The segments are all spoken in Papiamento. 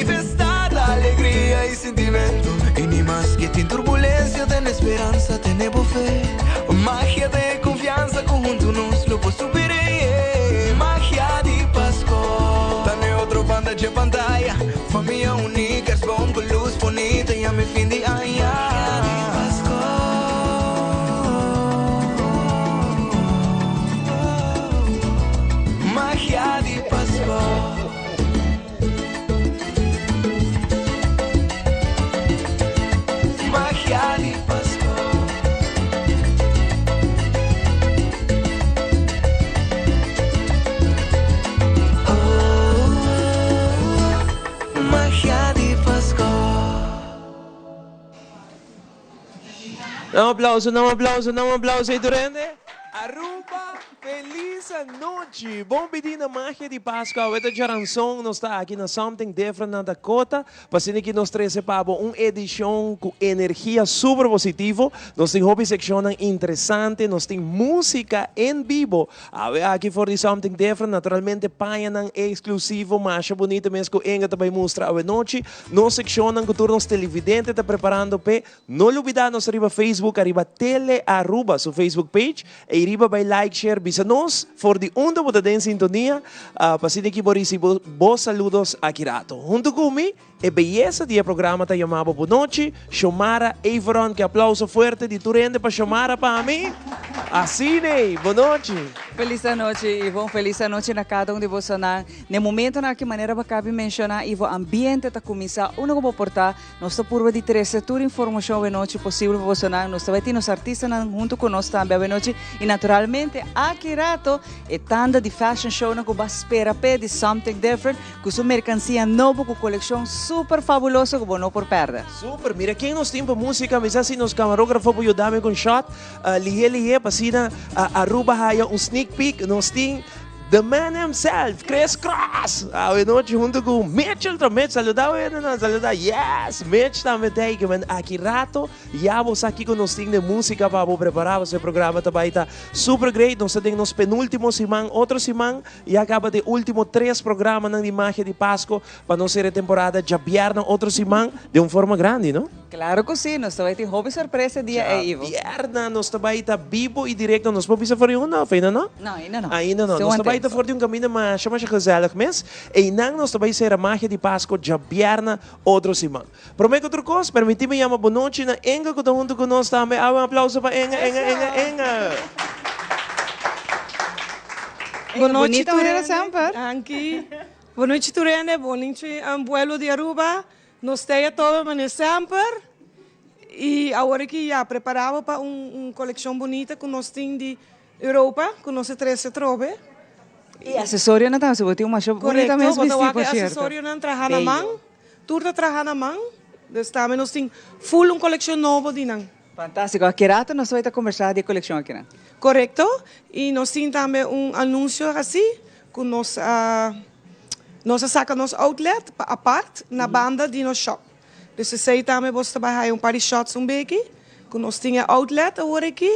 Manifestá ta alegria i sintimentu I ni maske tin turbulensia tene speransa, tene bo fe Magia ta e konfiansa ku huntu nos lo por super'é Magia di Pasko ta n'e otro banda dje pantaya Famia uní, kersboom ku lus bonita Yami fin di aña Magia di Pasko Magia di Pasko. Magia di Pasco. Oh, magia di Pasco. Un aplauso, un aplauso, un aplauso ey tur hende. Aruba feliz anochi. Bon bini na Magia di Pascua. Awe ta djaranson, nos ta aki na Something Different na Dakota. Pa asina ki nos trece pa bo un edicion cu energia super positivo. Nos tin hopi seccionnan interesante, nos tin musica en bibo. Awe aki for di Something Different, naturalmente pañanan exclusivo masha bunita mes cu Inga ta bay mustra awe nochi. Nos seccionnan cu tur nos televidente ta preparando p'e. No lubida nos riba Facebook ariba Tele Aruba su Facebook page ey riba bay like share bisa nos for di unda bo ta den sintonia pa asina ki bo ricibi bo saludos aki rato. Hunto cu mi e beyesa di e programa ta yama bo bonochi Xiomara Everon ki aplauso fuerte di tur hende pa Xiomara pa mi asina ey bonochi. Feliz anochi Ivo, un feliz anochi na cada un di bosonan. N'e momentonan aki manera bo a cabi menciona Ivo ambiente ta cuminsa unda cu bo por ta. Nos ta purba di trese tur informashon awenochi posibel pa bosonan. Nos ta bai tin nos artistanan huntu ku nos tambe awenochi i naturalmente aki rato e tanda di fashion shownan ku bo a spera p'e di Something Different ku su merkansia nobo ku kolekshon super fabuloso ku bo no por pèrdè. Super! Mira ken nos tin pa musika. Mi sa si nos kamarógrafo por yuda mi ku un shot lihé lihé pa asina Aruba haya un sneak peek. Nos tin The man himself, Chris Cross! Awe nochi hunto cu Mitchell ta. Mitch, saluda awe nan, saluda. Yes! Mitch tambe ta aki. Men aki rato ya bo sa kico nos tin den musica pa bo prepara pasobra e programa ta bay ta super great. Nos ta den nos penultimo siman. Otro siman ya caba den ultimo tres programanan di Magia di Pasco pa nos cera e temporada djabièrnè otro siman den un forma grandi, no? Claro cu si, nos ta bay tin hopi sorpresa e dia ey, Ivo. Djabièrnè nos ta bay ta bibo y directo, nos por bisa for di unda of ainda no? No, ainda no. Ainda no. Nos ta bay ta for di un caminda masha masha gezellig mes. Eynan nos ta bay cera Magia di Pasco djabièrnè otro siman. Prome cu tur cos, permiti mi yama bonochi na Enga cu ta hunto cu nos tambe. Awe un aplauso pa Enga, Enga, Enga, Enga! Bonochi tur hende. Danki. Bonochi tur hende, bonochi pueblo di Aruba. Nos ta e todo manera semper y awor aki ya preparabo pa un coleccion bunita cu nos tin di Europa cu nos a trece atrobe. Y accesorionan tambe, si bo tin un masha bunita mes bisti por cierto. Correcto, bo ta wak e accesorionan traha na man, tur ta traha na man, dus tambe nos tin full un coleccion nobo di nan. Fantastico, aki rato nos ta conversa di e coleccion akinan. Correcto, y nos tin tambe un anuncio haci cu nos a. Nos a saca nos outlet pa apart na banda di nos shop. Dus esey tambe boso ta bay haya un par di shots un beki cu nos tin e outlet awor aki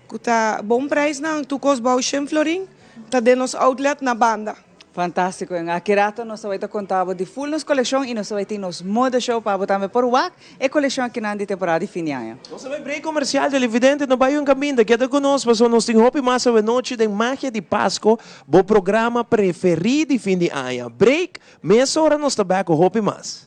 cu ta bon prijsnan tur cos bao shen florin ta den nos outlet na banda. Fantastico en aki rato nos ta bay ta conta bo di full nos coleccion y nos ta bay tin nos mode show pa bo tambe por wak E kolekshon akinan di temporada di fin di aña. Nos ta bai break komersial, televidente no bai un kaminda, keda ku nos pasobra nos tin hopi mas awenochi den Magia di Pasko, bo programa preferí di fin di aña. Break, mesora nos ta bek ku hopi mas.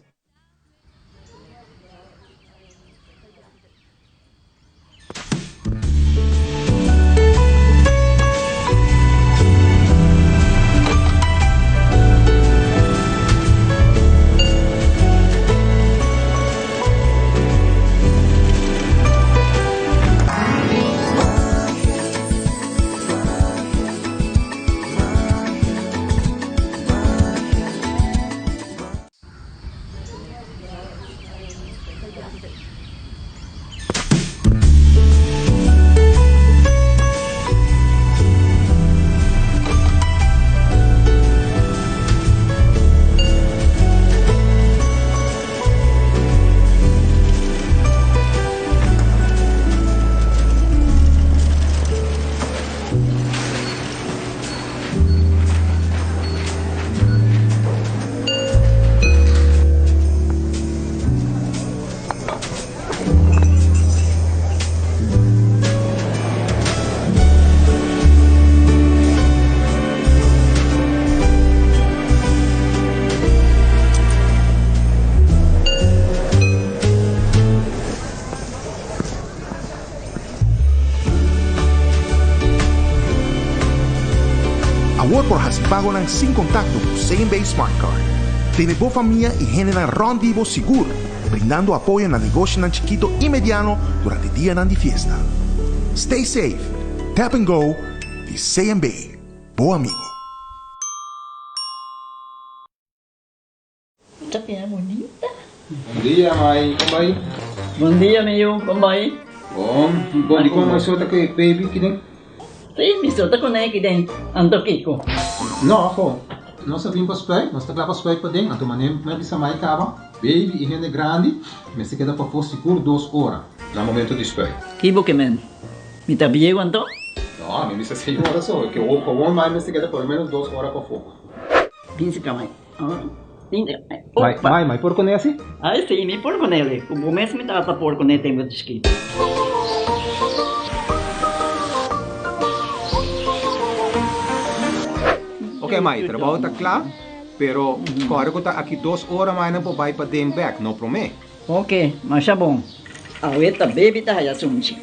por hasi pagonan sin kontakto ku CMB Smart Card. Tene bo famia i hendenan rònt di bo sigur, brindando apoyo na negoshinan chikito i mediano durante dianan di fiesta. Stay safe, tap and go di CMB, bo amigo. Ta bira bunita. Bon dia mai, kon bai? Bon dia mi yu, kon bai? Bon, bon di kon mai so ta ku e baby kiden? Si, mi so ta kuné kiden, anto kiko? No, afo, nos a bin pa spuit, nos ta kla pa spuit paden, anto manera mi a bisa mai kaba, baby i hende grandi mester keda pafó sigur dos ora na momento di spuit. Ki bo ke men? Mi ta bieu anto? No, mi bisa seis ora so, ke awor mai mester keda por lo menos dos ora pafó. Bin si kama. Mai, mai, mai por kuné asi? Ai si, mi por kuné li. Ku bo mes mi tata por kuné tempu di chikito. Ok mai, trabou ta kla, pero kòrda ku ta aki dos ora mai nan por bai paden bèk, no promé. Ok, masha bon. Awe ta baby ta haya sunchi.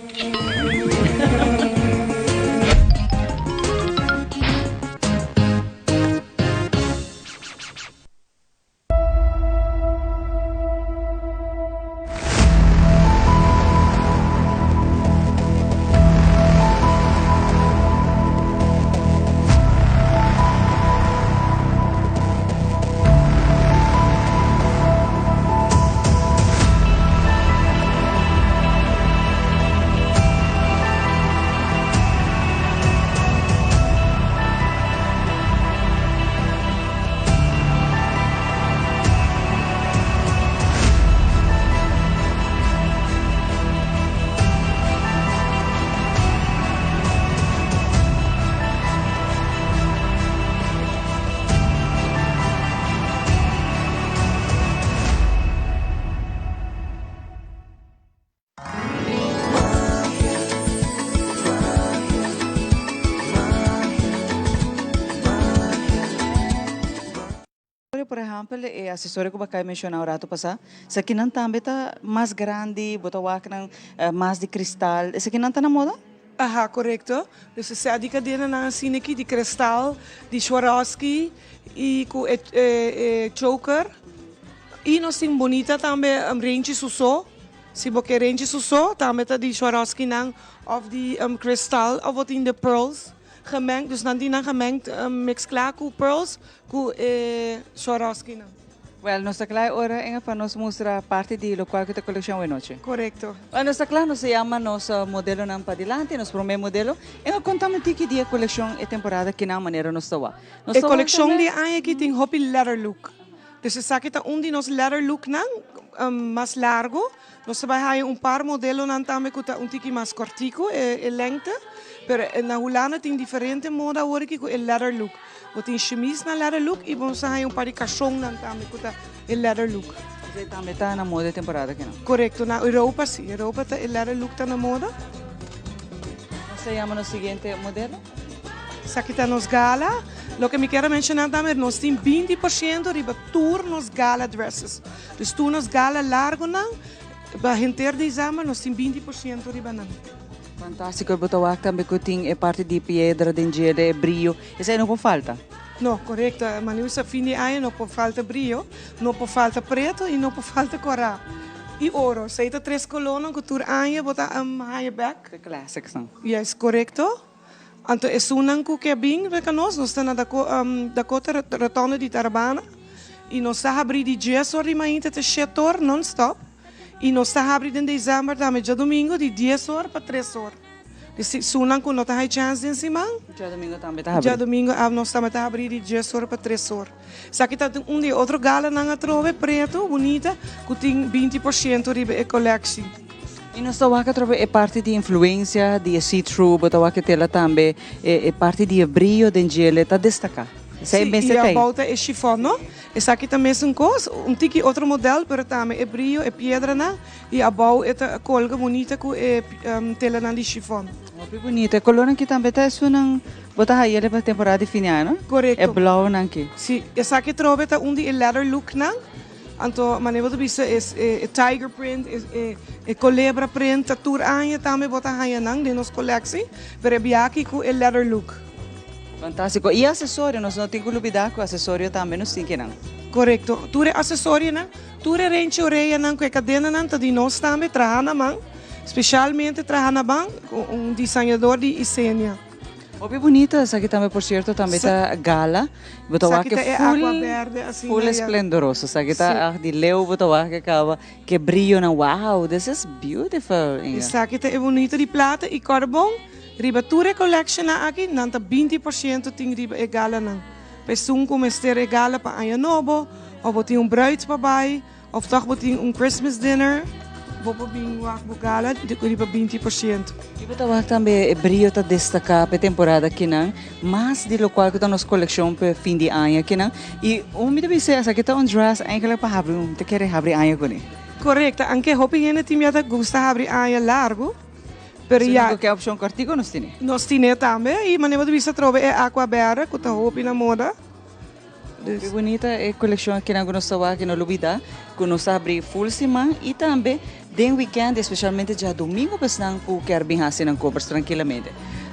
Por ehempel, e asesorio ku bo a kai menshoná un rato pasá, esakinan tambe ta mas grandi, bo ta wak nan mas di kristal, esakinan ta na moda? Aha, korekto. Dus esei di kadenanan asina aki di kristal, di Swarovski i ku e e choker. I nos tin bunita tambe renchi su so. Si bo ke renchi su so, tambe ta di Swarovskinan òf di kristal òf bo tin de pearls gemengd. Dus nan tin nan gemengd meskla ku pearls ku e Swarovskinan. Wel, nos ta kla e ora enga pa nos mustra parti di lokual ku ta kolekshon awenochi. Korekto. Wel, nos ta kla, nos ta yama nos modelonan padilanti, nos promé modelo. Enga konta mi tiki di e kolekshon e temporada kinan manera nos ta wak. Nos E ta wak kolekshon di tambe. e aña aki tin hopi leather look. Dus esaki ta un di nos leather looknan mas largo. Nos ta bai haya un par modelonan tambe ku ta un tiki mas kòrtiku e lengte. Pero na Hulanda tin diferente moda awor aki ku e leather look. Bo tin shimisnan leather look i bo sa haya un par di kashonnan tambe ku ta e leather look. Esei tambe ta na moda e temporada aki no? Korekto, na Europa si. Europa ta e leather look ta na moda. Nos ta yama nos siguiente modelo. Esaki ta nos gala. Loke mi kier a menshoná tambe nos tin 20% riba tur nos gala dresses. Dus tur nos gala largonan pa henter december nos tin 20% riba nan. Fantástiko, e bo ta wak tambe ku tin e parti di piedra den djele, e brio, esei no por falta. No, korekto. Maniusa, fin di aña no por falta brio, no por falta preto i no por falta kòrá i oro. Esei ta tres kolónan ku tur aña bo ta haña bèk. E classicsnan. Yes, korekto. Anto esunnan ku ke bin reka nos, nos ta na Dakota Rotonde di Tarabana i nos ta habrí di dies or di mainta te shete or non-stop. I nos ta habri den december tambe djadomingo di dies or pa tres or. Di esunnan ku no ta hay chèns den siman. Djadomingo tambe ta habri. Djadomingo nos tambe ta habri di dies or pa tres or. Esaki ta un di e otro galanan atrobe, pretu, bunita, ku tin 20% riba e kolekshi. I nos ta wak atrobe e parti di influensia di e see-through, bo ta wak e tela tambe, e parti di e brio den djele ta destaká. Esei Sí, mester i ta ei. abou ta e chifòn, no? Esaki ta mesun kos, un tiki otro modèl, pero tambe e brio, e piedranan, i abou e ta kolga bunita ku e telanan di chifòn. Hopi bunita. E kolornan ki tambe ta esunnan bo ta haya pa temporada di fin di aña, no? Korekto. E blaunan ki. Sí, esaki trobe ta un di e leather looknan. Anto manera bo ta bisa e e tiger print, e e colebra print ta tur aña tambe bo ta haña nan den nos colectie, pero e biaha aki cu e leather look. Fantástiko. I asesorio, nos no tin ku lubidá ku asesorio tambe nos tin kinan. Korekto. Tur e asesorionan, tur e renchi oreanan ku e kadenanan ta di nos tambe, traha na man, spesialmente traha na man ku un diseñador di Isenia. Hopi bunita esaki tambe, por cierto tambe ta gala. Bo ta wak Esaki ta e full, agua berde asina, full ya. esplendoroso. Esaki ta Sí. ah, di leu bo ta wak e caba ke briyonan. Wow, this is beautiful, Inga. Esaki ta e bunita di plata y carbon. Riba tur e collectionnan aki nan ta 20% tin riba e galanan. Pa esun cu mester e gala pa aña nobo of bo tin un bruid pa bay Of toch bo tin un Christmas dinner, bo por bin wak bo gala di ku riba 20%. I bo ta wak tambe e brio ta destaká p'e temporada akinan, mas di lokual ku ta nos kolekshon p'e fin di aña akinan. I un mi ta bisa esaki ta un dress eigenlijk pa habri un ta kere habri aña kuné. Korekto, anke hopi hende tin mia ta gusta habri aña largu, pero ya. Si no ke opshon kòrtiku nos tine. Nos tine tambe i manera bo ta bisa atrobe e aqua berde ku ta hopi na moda. Hopi bunita e coleccion akinan cu nos ta wak y no lubida cu nos ta habri full siman y tambe den weekend especialmente djadomingo pa esnan cu kier bin haci nan compras trankilamente.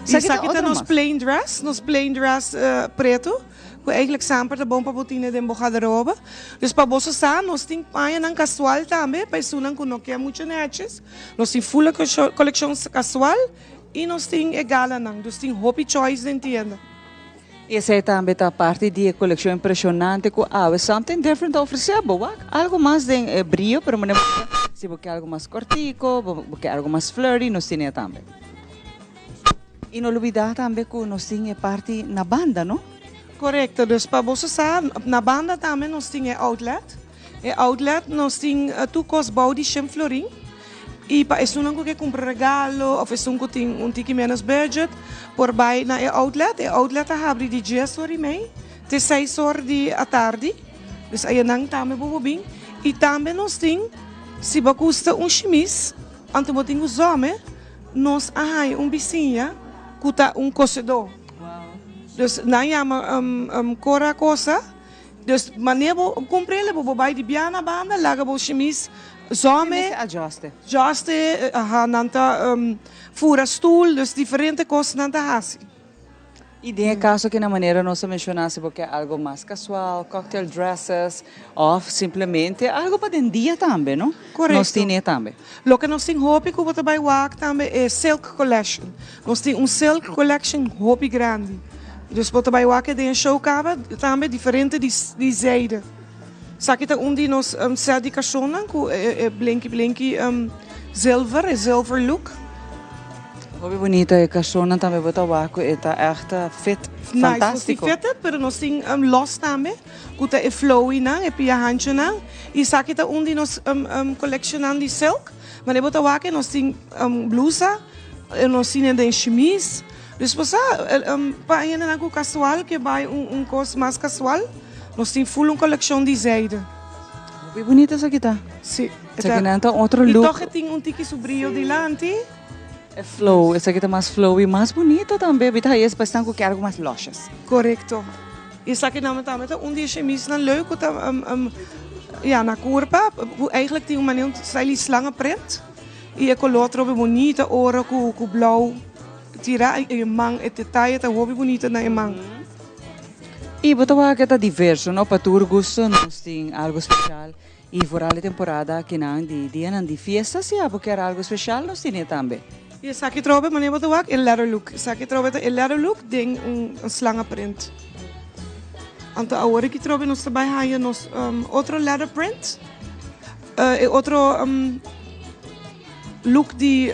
Y esaki ta nos plain dress, nos plain dress preto cu eigenlijk semper ta bon pa bo tine den bo garderobe. Dus pa boso sa nos tin pañanan casual tambe pa esunnan cu no kier mucho netjes. Nos tin full coleccion casual y nos tin e galanan. Dus tin hopi choice den tienda. Esei tambe ta parti di e kolekshon impreshonante ku awe Something Different ta ofresé bo. Wak algu mas den e brio, pero manera bo ta si bo ke algu mas kòrtiku, bo ke algu mas flirty, nos tin e tambe. I no lubidá tambe ku nos tin e parti na banda, no? Korekto, dus pa boso sa, na banda tambe nos tin e outlet. E outlet nos tin tur kos bou di shen florin i pa esunnan ku ke kumpra regalo òf esun ku tin un tiki ménos budget por bai na e outlet. E outlet ta habri di dies or i mei te seis or di atardi. Dus ayanan tambe bo por bin. I tambe nos tin si bo gusta un shimis anto bo tin ku zòme nos a haña un bisiña ku ta un kosedó. Dus nan yama Cora Cosa. Dus manera bo cumprele bo bo bay di bia na banda laga bo shimis zome. Mester adjuste. Adjuste, aha, nan ta fura stoel, dus diferente cos nan ta haci. Y den e caso aki na manera nos a menciona si bo ke algo mas casual, cocktail dresses of simplemente algo pa den dia tambe, no? Correcto. Nos tin e tambe. Loke nos tin hopi cu bo ta bay wak tambe e silk collection. Nos tin un silk collection hopi grandi. Dus bo ta bay wak den e show caba tambe diferente di di zijde. Esaki ta un di nos set di carsonnan cu e blinki blinki zilver, e zilver look. Hopi bunita e carsonnan tambe bo ta wak cu e ta echt fit, fantastico. Nice, nos tin fitted pero nos tin los tambe cu ta e flowy nan, e pia hanchonan. Y esaki ta un di nos collectionnan di silk. Manera bo ta wak nos tin blusa, nos tin den shimis. Dus bo sa, pa hendenan ku kasual ke bai un kos mas kasual, nos tin ful un kolekshon di zijde. Hopi bunita esaki ta. Si. Esaki nan ta otro look. I tòg e tin un tiki su brio dilanti. E flow, esaki ta mas flowy, mas bunita tambe. Mi ta haña es pa esnan ku ke algu mas luscious. Korekto. I esaki nan tambe ta un di e shemisnan leuk ku ta ya na kurpa, ku eigentlik tin un manera un style di slangenprint. I e kolor trobe bunita ora ku blou. Tira e man, e detaye ta hopi bunita na e man. I bo ta wak e ta diverso no, pa tur gusto nos tin algo special i vooral e temporada akinan di dianan di fiesta si abo kier algo special nos tine tambe. I esaki trobe manera bo ta wak e leather look, esaki trobe ta e leather look den un slanga print. Anto awor aki trobe nos ta bai haya nos otro leather print, e otro look di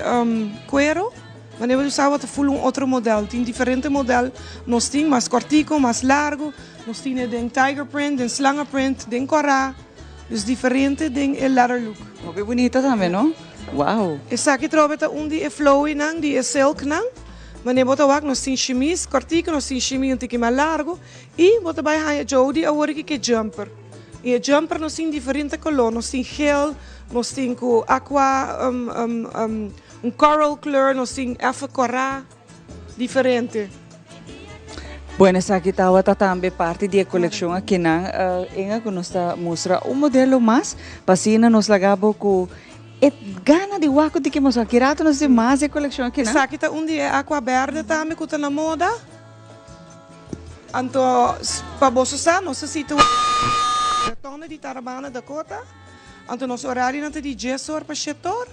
cuero. Manera bo sa bo ta ful un otro model. Tin diferente model nos tin, mas cortico, mas largo. Nos tin e den tiger print, den slanga print, den cora. Dus diferente den e leather look. Hopi bunita tambe no? Wow! Esaki trobe ta un di e flowynan, di e silknan. Manera bo ta wak nos tin shimis cortico, nos tin shimi un tiki mas largo. Y bo ta bay haya Jody awor aki ke jumper. Y e jumper nos tin diferente color. Nos tin geel, nos tin cu aqua, Un coral kleur, nos tin efe kòrá, diferente. Bueno, esaki tabata tambe parti di e kolekshon akinan. Inga ku nos ta mustra un modelo mas, pa asina nos laga bo ku e gana di wak ku tin ke mostra. Ki rato nos tin mas di e kolekshon akinan. Esaki ta un di e aqua berde tambe ku ta na moda. Anto pa boso sa nos ta situa Rotonde di Tarabana Dakota. Anto nos orarionan ta di dies or pa shete or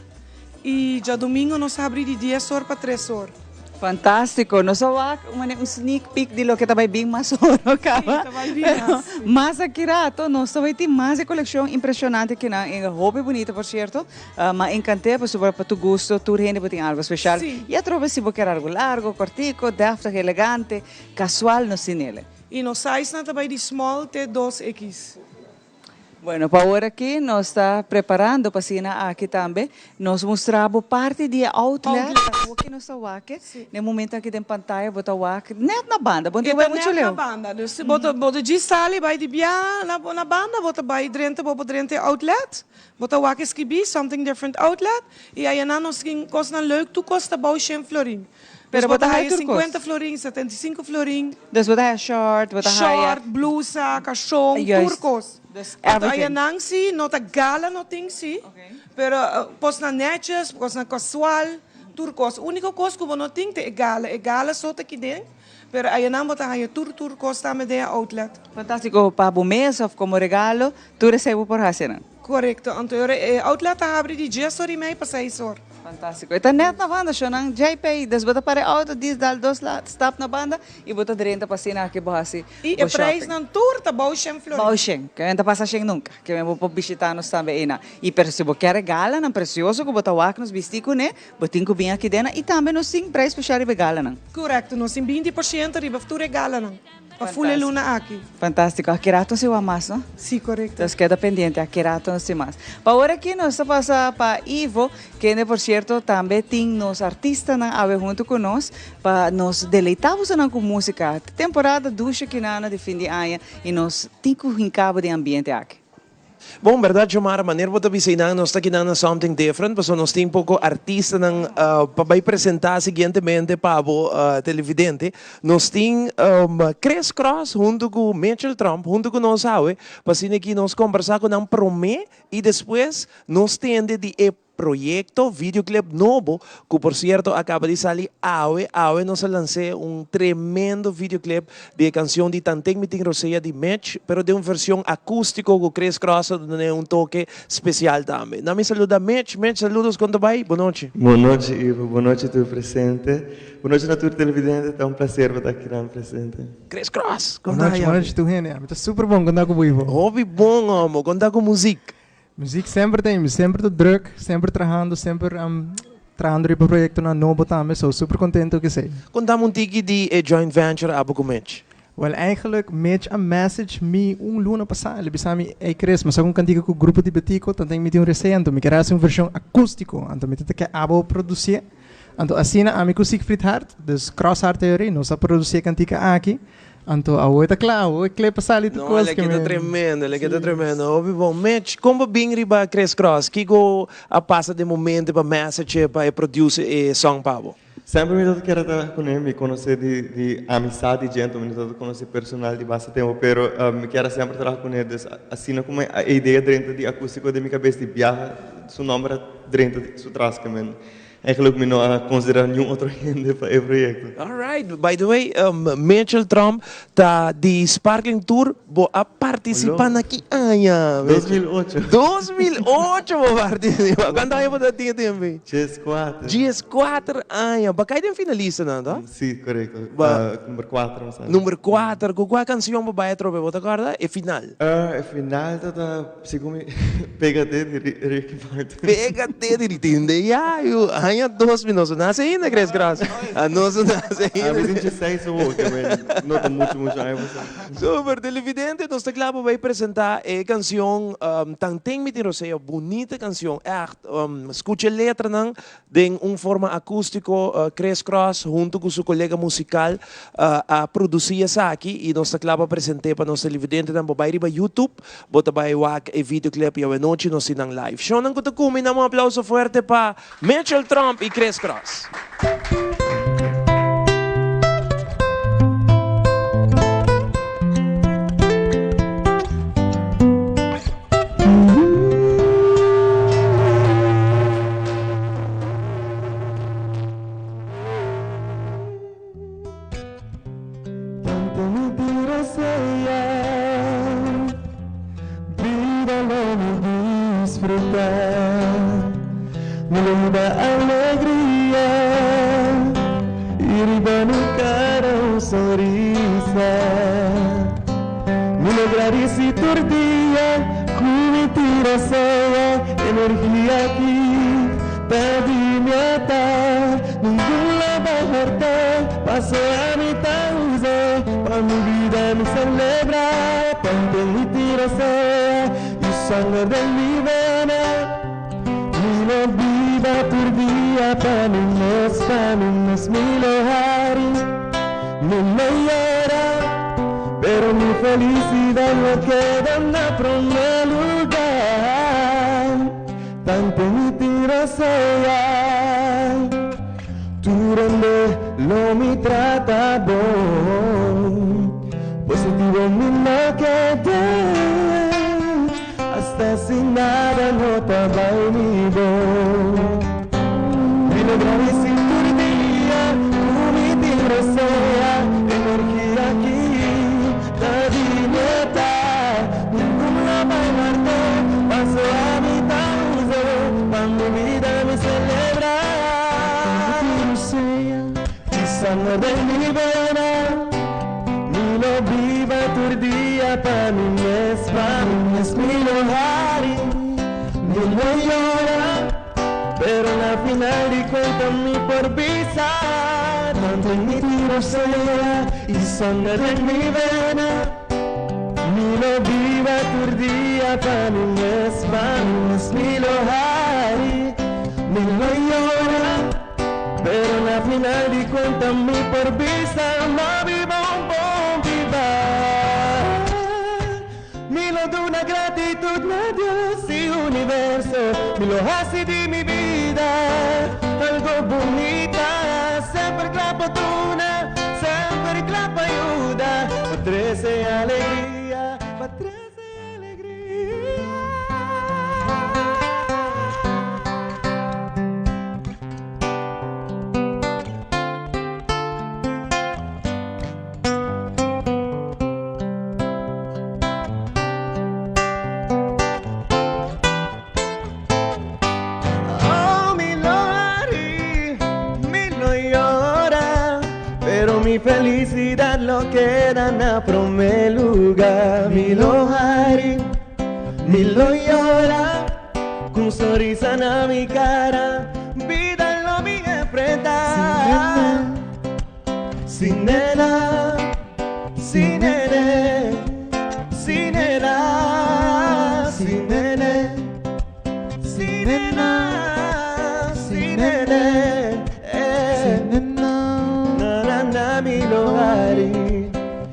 y djadomingo nos habri di dies or pa tres or. Fantástiko! Nos a wak un manera un sneak peek di loke ta bai bin mas oro kaba. Sí, ta bai bin Pero mas, sí. mas aki rato nos ta bai tin mas e kolekshon impreshonante kinan. E hopi bunita por sierto. Ma enkant'é pasobra pa tu gusto tur hende por tin algo speshal. Sí. I atrobe si bo kier algo largo, kòrtico, dèftig, elegante, kasual nos tin ele. I nos sizenan ta bai di small te dos ekis. Bueno, pa awor aki nos ta preparando pa asina aki tambe nos mustra bo parti di e outlet. Outlet. Aki nos ta wak e. Si. Na e momento aki den pantaya bo ta wak net na banda. Bo no E tin ta bai muchu net na leu. banda. Dus bo ta bo ta djis sali bai di bia na na banda bo ta bai drenta bo por drenta e outlet. Bo ta wak e skibí Something Different Outlet i ayanan nos tin kosnan leuk tur kos ta bou shen florin. Pero Dus bo bo ta ta haya haya tur kos. 50 florin, 75 florin. Dus bo ta haya short, bo ta haya. Short, blusa, kashon, tur Juist. kos. Dus Anto everything. ayanan si no ta gala no tin si, pero kosnan netjes, kosnan kasual, tur kos. Uniko kos ku bo no tin ta e gala. E gala so ta kiden, pero ayanan bo ta haya tur tur kos tambe den e outlet. Fantástiko pa bo mes of komo regalo, tur esei bo por hasi nan. Korekto, anto e ora e outlet ta habri di dies or i mei pa seis or. Fantástiko. E ta nèt na banda, shownan JP. Dus bo ta para e outo, dis dal dos la stap na banda i bo ta drenta pa asina aki bo hasi I bo e shopping. prijsnan tur ta bou shen florin. Bou shen. Ke men ta pasa shen nunka. Ke men bo por bishita nos tambe einan. I pero si bo kier regalanan presioso ku bo ta wak nos bisti kuné, bo tin ku bin aki dena i tambe nos tin prijs spesial riba e galanan. Korekto, nos tin 20% riba tur e galanan. Pa full e luna aki. Fantástico. Aki rato nos tin mas, no? Sí, correcto. Nos keda pendiente. Aki rato nos tin mas. Pa ora aki nos ta pasa pa Ivo, kende por cierto tambe tin nos artistanan awe hunto cu nos pa nos deleita bosonan cu musica. Temporada dushi kinana di fin di aña y nos tin cu hinca bo den ambiente aki. Bon, berdad Xiomara, manera bo ta bisa einan nos ta kinan na Something Different, pasobra nos tin poko artistanan pa bai presenta siguientemente pa bo televidente. Nos tin Chris Cross hunto ku Mitchell Tromp hunto ku nos awe, pa asina ki nos kombersa ku nan prome i despues nos tende di e Proyecto videoclip nobo cu por cierto a caba di sali awe, awe nos a lancé un tremendo videoclip di e cancion di Tanten Mi Tin Rosea di Mitch, pero den un version acustico cu Chris Cross a dun'e un toke special tambe. Na mi saluda Mitch, Mitch saludos con ta bay? Bo nochi. Bo nochi Ivo, bo nochi tur presente, bo nochi na tur televidente, ta un placer pa ta aki nan presente. Chris Cross, con Bo ta nochi, haya? bo nochi tur hende, ami ta super bon, con ta cu bo Ivo? Hopi bon homo, con ta cu muziek? Muziek semper ta mi semper ta druk, semper trahando, semper trahando riba proyectonan nobo tambe, so super contento cu esey. Contame un tiki di e joint venture abo cu Mitch. Well eigenlijk Mitch a message mi un luna pasa, el a bisa mi, ey Chris, mi sa cu un cantica cu Grupo di Betico, tanten mi tin un resea, anto mi kier haci un version acustico, anto mi ta ke abo producie, anto asina ami cu Siegfried Hart, dus Cross Hart Theory, nos a produci e cantica aki. Anto awo e ta kla, awo e clip a sali tur No, kos el a ke keda mi. tremendo, el a keda tremendo. Hopi bon. Mitch, kon bo bin riba Chris Cross? Kiko a pasa den momento pa message pa e produce e song pa bo? Semper mi tabata kier a traha kuné, mi konosé di di amistat di dje, anto mi no tabata konosé personal di basta tempu, pero mi kier a semper traha kuné, dus asina komo e idea drenta di akústiko den mi kabes di biaha su nòmber a drenta su tras ke men. Eigenlijk mi no a considera niun otro hende pa e proyecto. Alright, by the way, Mitchell Tromp ta di Sparkling Tour, bo a participa na ki aña? 2008. 2008 bo participa, cuanto aña bo ta tin e tempo ei? 14. 14 aña, bo a cay den finalista nan to? Si, corecto, number cuatro mi sa. Number cuatro, cu cua cancion bo bay atrobe, bo ta corda? E final. E final ta ta. Segun mi pégate di Ricky Martin. Pégate di Ricky Martin. Ya, yu aña dos mi no so nace ainda, Chris Cross. A no so nace ainda. Ami tin dieseis awo, ke men no ta mucho mucho aña pasá. Super, televidente, nos ta kla pa bai presenta e cancion Tanten Mi Tin Rosea. Bunita cancion, echt. Scucha e letranan Den un forma acústico Chris Cross hunto cu su colega musical a produci esaki y nos ta cla pa present'e pa nos televidentenan. Bo bay riba YouTube, bo ta bay wak e videoclip y awenochi nos tin nan live. Shownan cu ta cumi, dam un aplauso fuerte pa Mitchell Tromp y Chris Cross. ta. Mi lo hiba alegria y riba mi cara un sonrisa. Mi lo gradici tur dia cu mi tira sea energia aki ta di mi ata. Ningun lo bai horta paso ami ta usa pa mi bida mi celebra. Tanto mi tira sea y sanger den mi vena. Mi lo biba tur dia pa mi mes, pa mi mes mi lo hari, mi lo yora, pero mi felicidad lo keda na prome lugar, tanto mi tin rosea, tur hende lo mi trata bon, positivo mi no keda. Hasta si nada no ta bai mi bon. Mi lo gradisi tur dia ku mi tin rosea. Energia aki ta di mi ta. Ningun lo bai marte paso ami ta usa pa mi bida mi celebra. Mi tin rosea di sanger den mi bena. Mi lo biba tur dia pa mi mes, pa mi mes mi lo hari, mi lo yora, pero na final di cuenta mi por bisa, tanto mi tin rosea y sanger den mi vena. Mi lo biba tur dia pa mi mes, pa mi mes mi lo hari, mi lo yora. Pero na final di cuenta mi por bisa ma biba un bon biba. Mi lo duna gratitud na Dios y universo, mi lo haci di mi bida algo bunita. Semper cla pa duna, semper cla pa yuda, pa trece alegria, pa trece alegria. Oh, mi lo hari, mi lo yora, pero mi felicidad lo queda na prome lugar. Mi lo hari, mi lo yora. Cu un sonrisa na mi cara, bida lo mi enfrenta. Si nena, si nene, si nena, si nene, si nena, si nene, eh. Na na na mi lo hari,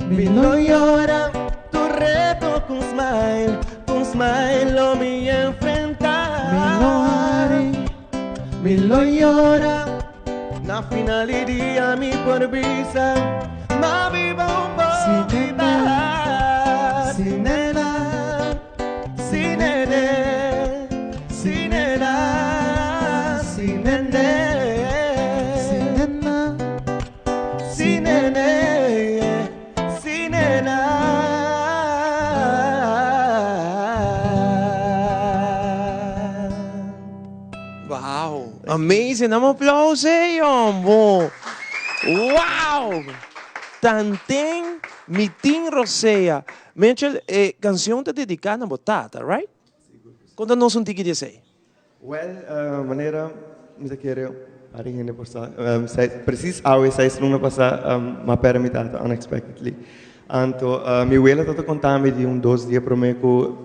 mi lo yora, tur reto cu un smile. Cu smile lo mi enfrenta. Mi lo hari, mi lo yora. Na final di dia mi por bisa, m'a biba un bon biba. Si nena, si nene, si nena, si nene, si nena, si nene. Si nena. Wow, amazing. Dame un aplauso, hombo. Wow! Tanten mi tin rosea. Mitchell, e cancion ta dedica na bo tata, right? Conta nos un tiki di esey. Well, manera mi ta kere pari hende por sa, precies awe seis luna pasa m'a perde mi tata unexpectedly. Anto mi wela tabata konta mi di un dos dia prome ku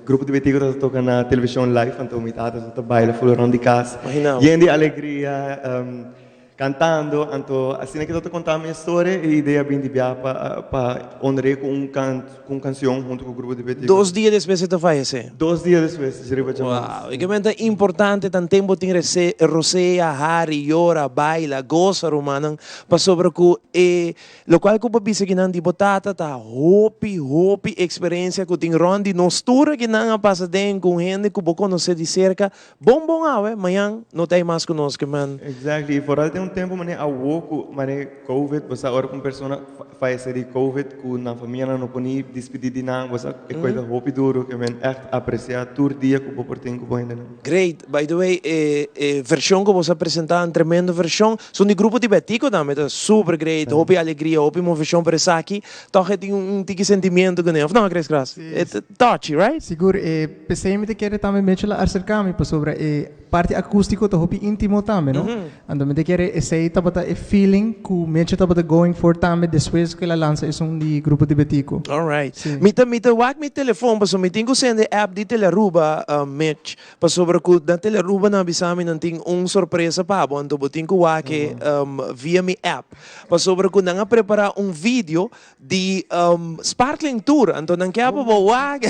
grupo di Betico tabata toka na television live, anto mi tata tabata baila full rond di kas, yen di alegria. Cantando, anto asina ke ta ta conta mi e storia e idea a bin di bia pa pa honr'é cu un can cu un cancion hunto cu grupo di Betico. Dos dia despues e ta fayece. Dos dia despues, dje riba djamas. Wow, y ke menta importante tan tempo tin rese rosea, hari, yora, baila, gosa rumannan, pasobra cu e locual cu bo bisa kinan di bo tata ta hopi hopi experiencia cu tin rond di nos tur akinan a pasa den cu un hende cu bo conoce di cerca Bon bon awe, mañan no ta ei mas ku nos ke men. Exactly, y vooral den un tempo manera awo cu manera Covid, bo sa ora cu un persona fayece di Covid cu nan famianan no por ni dispidi di nan, bo sa e coy ta hopi duro ke men echt aprecia tur dia cu bo por tin cu bo hendenan. Great, by the way e e version cu boso a presenta un tremendo version, son di grupo di Betico tambe ta super great, hopi alegria, hopi movecion pero esaki toch e tin un tiki sentimiento cune, of no Chris Cross? E ta touchy, right? Sigur, e p'esey mi ta kere tambe Mitchell a acerca mi pasobra e parti acustico ta hopi intimo tambe, no? Anto mi ta kere esey tabata e feeling cu Mitchell tabata going for tambe despues cu el a lansa esun di Grupo di Betico. Alright. Si. Mi ta mi ta wak mi telefon pasobra mi tin cu sende app di Telearuba, Mitch, pasobra cu na Telearuba nan a bisa mi nan tin un sorpresa pa bo, anto bo tin cu wak e via mi app. Pasobra cu nan a prepara un video Di Sparkling Tour, anto nan ke pa bo wak,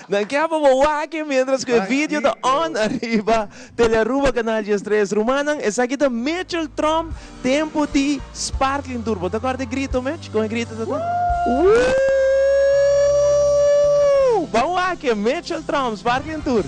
nan ke pa bo wak mientras ku e video ta on ariba Telearuba Canal 13. Rumannan, esaki ta Mitchell Tromp, tempu di Sparkling Tour. Bo ta kòrda e grito, Mitch? Kon e grito ta ta? Woo! Ban wak e, Mitchell Tromp, Sparkling Tour.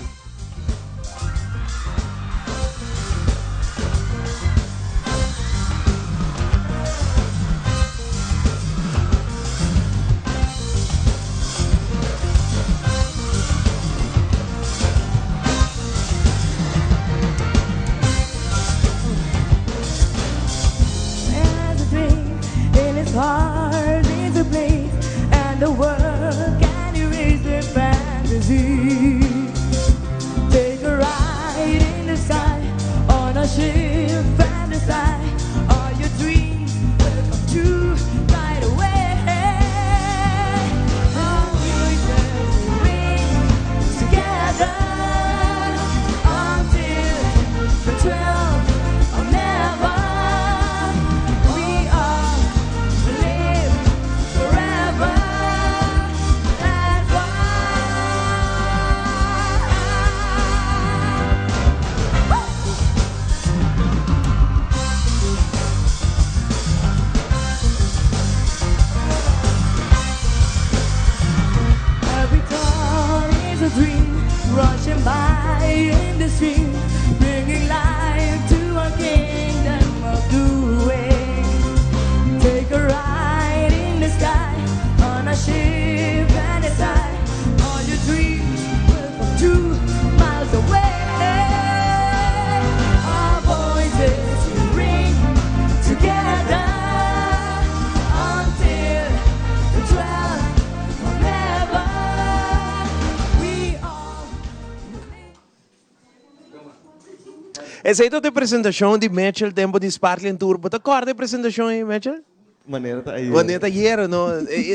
Esei ta e presentacion di Mitchell tempo di Sparkling Tour. Bo ta corda e presentacion ei, Mitchell? Manera ta ayera. Manera ta ayera, no?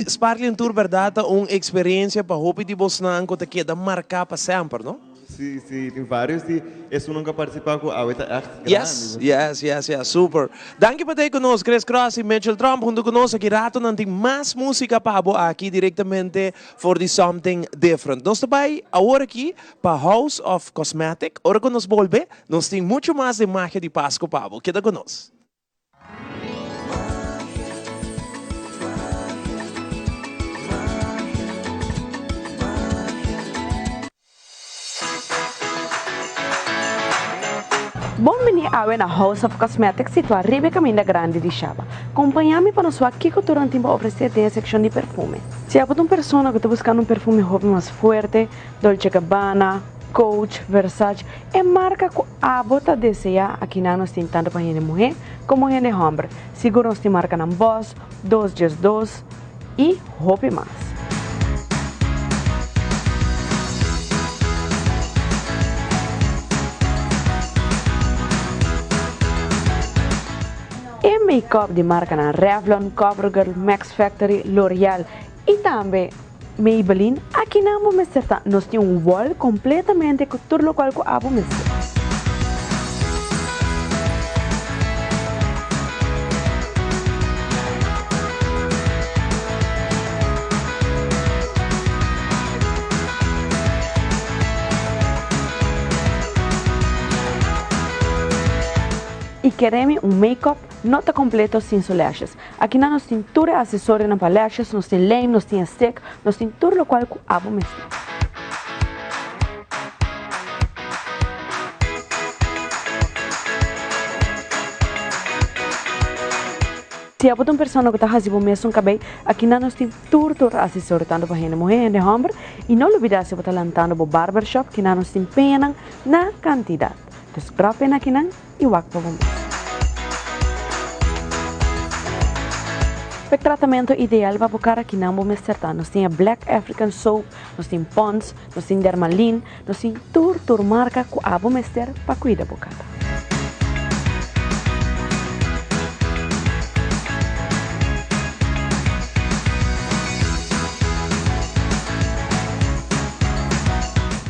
Sparkling Tour berdad ta un experiencia pa hopi di bosnan cu ta keda marca pa semper, no? Si, si, tin varios di esunnan cu a participa cu awe ta echt grandi. Yes, yes, yes, yes, super. Danki pa ta cu nos, Chris Cross y Mitchell Tromp hunto cu nos. Aki rato nan tin mas musica pa bo aki directamente for di Something Different. Nos ta bay awor aki pa House of Cosmetic. Ora cu nos bolbe, nos tin mucho mas di magia di Pasco pa bo. Keda cu nos. Bon bini awe na House of Cosmetics situá riba e kaminda grandi di Shaba. Kompañá mi pa nos wak kiko tur nan tin pa ofresé den e sekshon di perfume. Si abo ta un persona ku ta buskando un perfume hopi mas fuerte, Dolce Gabbana, Coach, Versace, e marka ku abo ta deseá akinan nos tin tantu pa hende muhé komo hende hòmber. Sigur nos tin markanan Boss, Dos 12 i hopi mas. E make-up di markanan Revlon, CoverGirl, Max Factory, L'Oreal i tambe Maybelline, akinan bo mester ta. Nos tin un wall completamente cu tur locual cu abo mester. Y keremi un make-up no ta completo sin su lashes. Akinan nos tin tur e asesorionan pa lashes, nos tin lijm, nos tin e stick, nos tin tur locual cu abo mester. Si abo ta un persona ku ta hasi bo mesun kabei, akinan nos tin tur tur asesor tantu pa hende muhé, hende hòmber i no lubidá si bo ta lantando bo barbershop kinan nos tin peñanan na kantidat. Dus drop in akinan i wak pa bo mes. P'e tratamentu ideal pa bo kara kinan bo mester ta, nos tin e Black African Soap, nos tin Pond's, nos tin Dermalin, Nos tin tur tur marka ku abo mester pa kuida bo kara.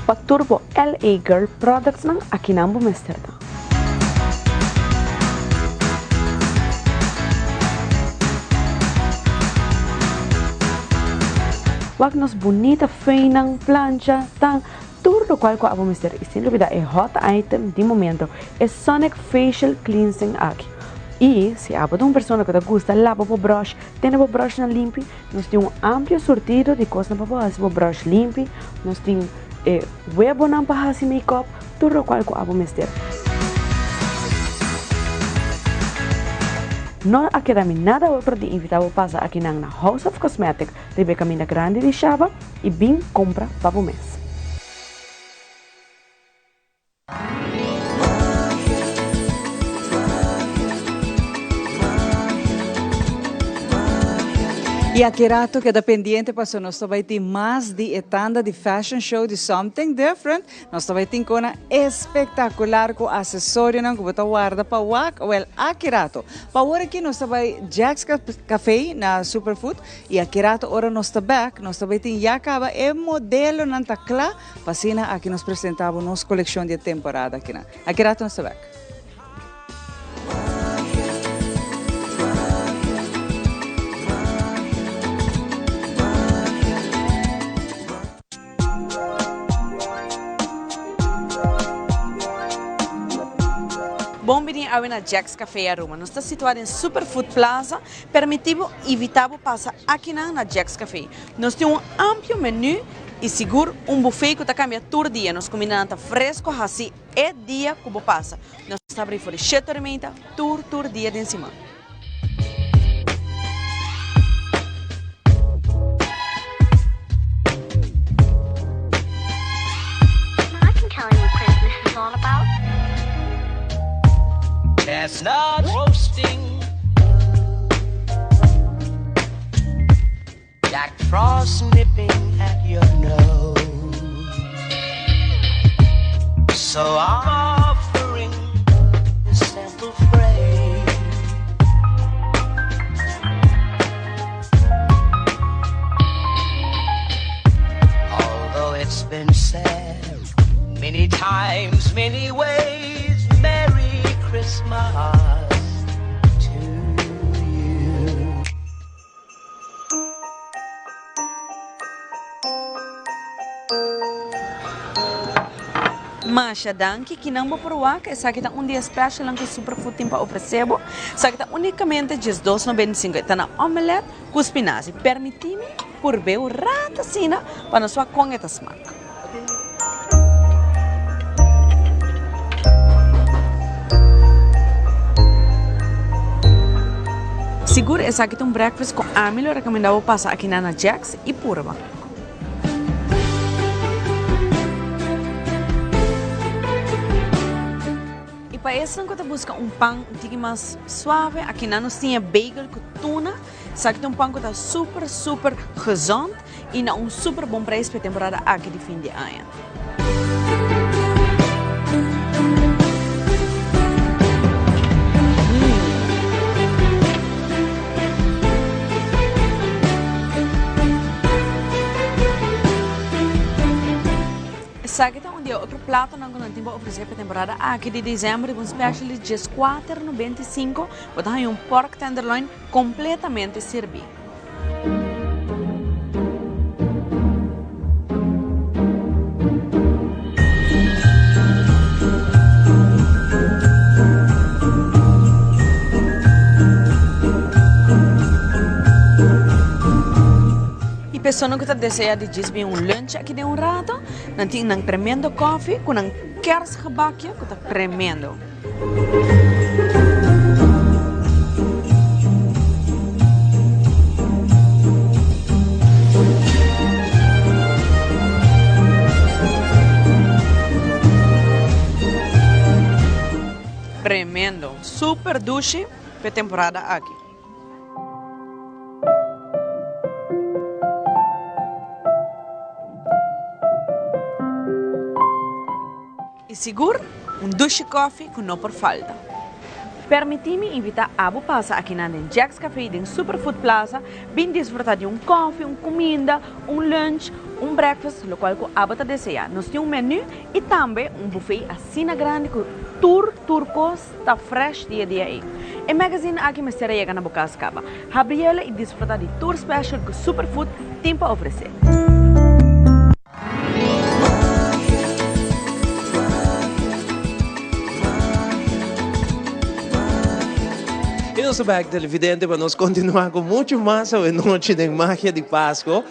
Pa tur bo LA Girl productsnan akinan bo mester ta. Wak nos bunita feinan, plancha, tan, tur locual cu abo mester y sin lubida e hot item di momento, e Sonic Facial Cleansing aki. Y si abo ta un persona cu ta gusta laba bo brush, tene bo brushnan limpi, nos tin un amplio surtido di cosnan pa bo haci bo brush limpi, nos tin e webonan pa haci make-up, tur locual cu abo mester. No a keda mi nada otro di invita bo pasa akinan na House of Cosmetic riba e caminda grandi di Shaba y bin compra pa bo mes. Y aki rato keda pendiente paso nos ta bay tin mas di e tanda di fashion show di Something Different. Nos ta bay tin cona espectacular cu accesorionan cu bo ta warda pa wak. Wel, aki rato. Pa awor aki nos ta bay Jack's Cafe na Superfood y aki rato ora nos ta bek nos ta bay tin ya caba e modelonan ta cla Pa asina aki nos presenta bo nos coleccion di e temporada akinan. Aki rato nos ta bek. Bon bini awe na Jack's Cafe Aruba. Nos ta situa den Super Food Plaza. Permiti bo invita bo pasa akinan na Jack's Cafe. Nos tin un amplio menu y sigur un buffet cu ta cambia tur dia. Nos cumindanan ta fresco haci e dia cu bo pasa. Nos ta abri for di shete ora y meita tur tur dia den siman. Chestnut roasting. Jack Frost nipping at your nose. So I'm offering this simple phrase. Although it's been said many times, many ways, Merry Christmas to you. Masha danki, kinan bo por wak? Esaki ta un di e specialnan ku Superfood tin pa ofresé bo. Esaki ta unikamente 12.95. E ta na omelet ku spinazi. Permití mi purb'é un rat asina pa nos wak kon e ta smak. Sigur esaki ta un breakfast ku ami lo rekomendá bo pasa akinan na Jack's i purba. I pa esnan ku ta buska un pan un tiki mas suave, akinan nos tin e bagel ku tuna. Esaki ta un pan ku ta super super gezond i na un super bon prijs pa e temporada aki di fin di aña. Esaki ta un di e otro platonan ku nan tin pa ofresé pa e temporada aki di desèmber riba un special di 14.95. Bo ta haña un pork tenderloin Completamente sirbí. E persona cu ta desea di djis bin un lunch aki den un rato, nan tin nan tremendo koffie cu nan kerstgebakje cu ta tremendo. Tremendo. Super dushi p'e temporada aki. Y sigur un dushi koffie cu no por falta. Permiti mi invita abo pasa akinan den Jack's Cafe den Superfood Plaza bin disfruta di un koffie, un cuminda, un lunch, un breakfast, locual cu abo ta desea. Nos tin un menu y tambe un buffet asina grandi cu tur tur cos ta fresh di e dia ey. E magazine aki mester a yega na bo cas caba. Habriele y disfruta di tur special cu Superfood tin pa ofrece. Y nos ta back televidente pa nos continua cu mucho mas awe nochi den Magia di Pasco.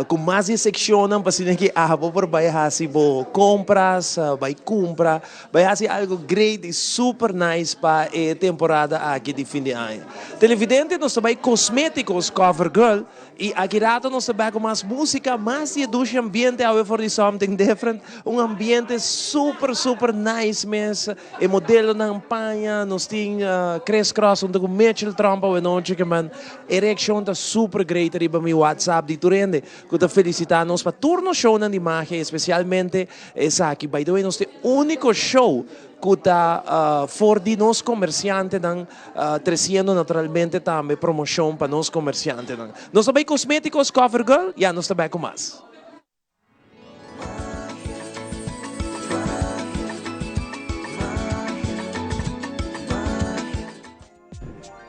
Cu mas di e seccionnan pa asina ki abo por bay haci bo compras, bay cumpra, bay haci algo great y super nice pa e temporada aki di fin di aña. Televidente nos ta bay Cosmeticos Cover Girl. Y aki rato nos ta bek cu mas musica, mas di e dushi ambiente awe for di Something Different. Un ambiente super super nice mes. E modelonan paña, nos tin Chris Cross hunto cu Mitchell Tromp awe nochi ke man. E reaccion ta super great riba mi WhatsApp di tur hende cu ta felicita nos pa tur nos shownan di magia y especialmente esaki. By the way nos ta e unico show cu ta for di nos comerciantenan Treciendo naturalmente tambe promocion pa nos comerciantenan. Nos ta bay Cosmeticos Cover Girl, ya nos ta bay cu mas.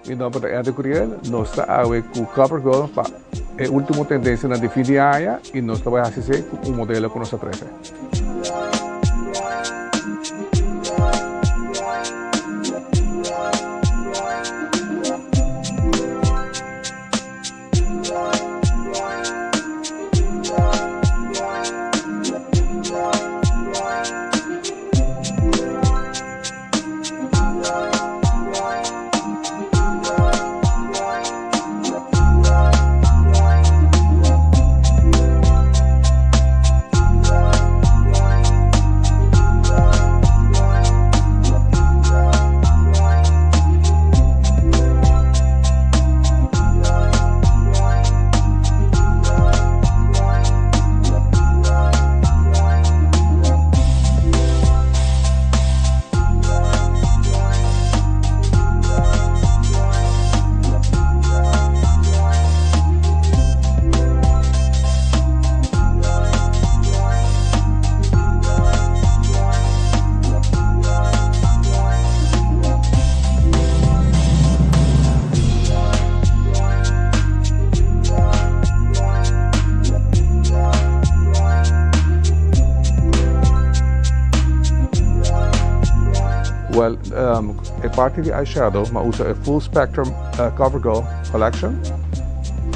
Mi nomber ta Eddy Curiel, nos ta awe cu Cover Girl pa e ultimo tendencianan di fin di aña y nos ta bay haci esey cu un modelo cu nos ta trece. Well, e parti di eyeshadow m'a usa e Full Spectrum Covergirl Collection.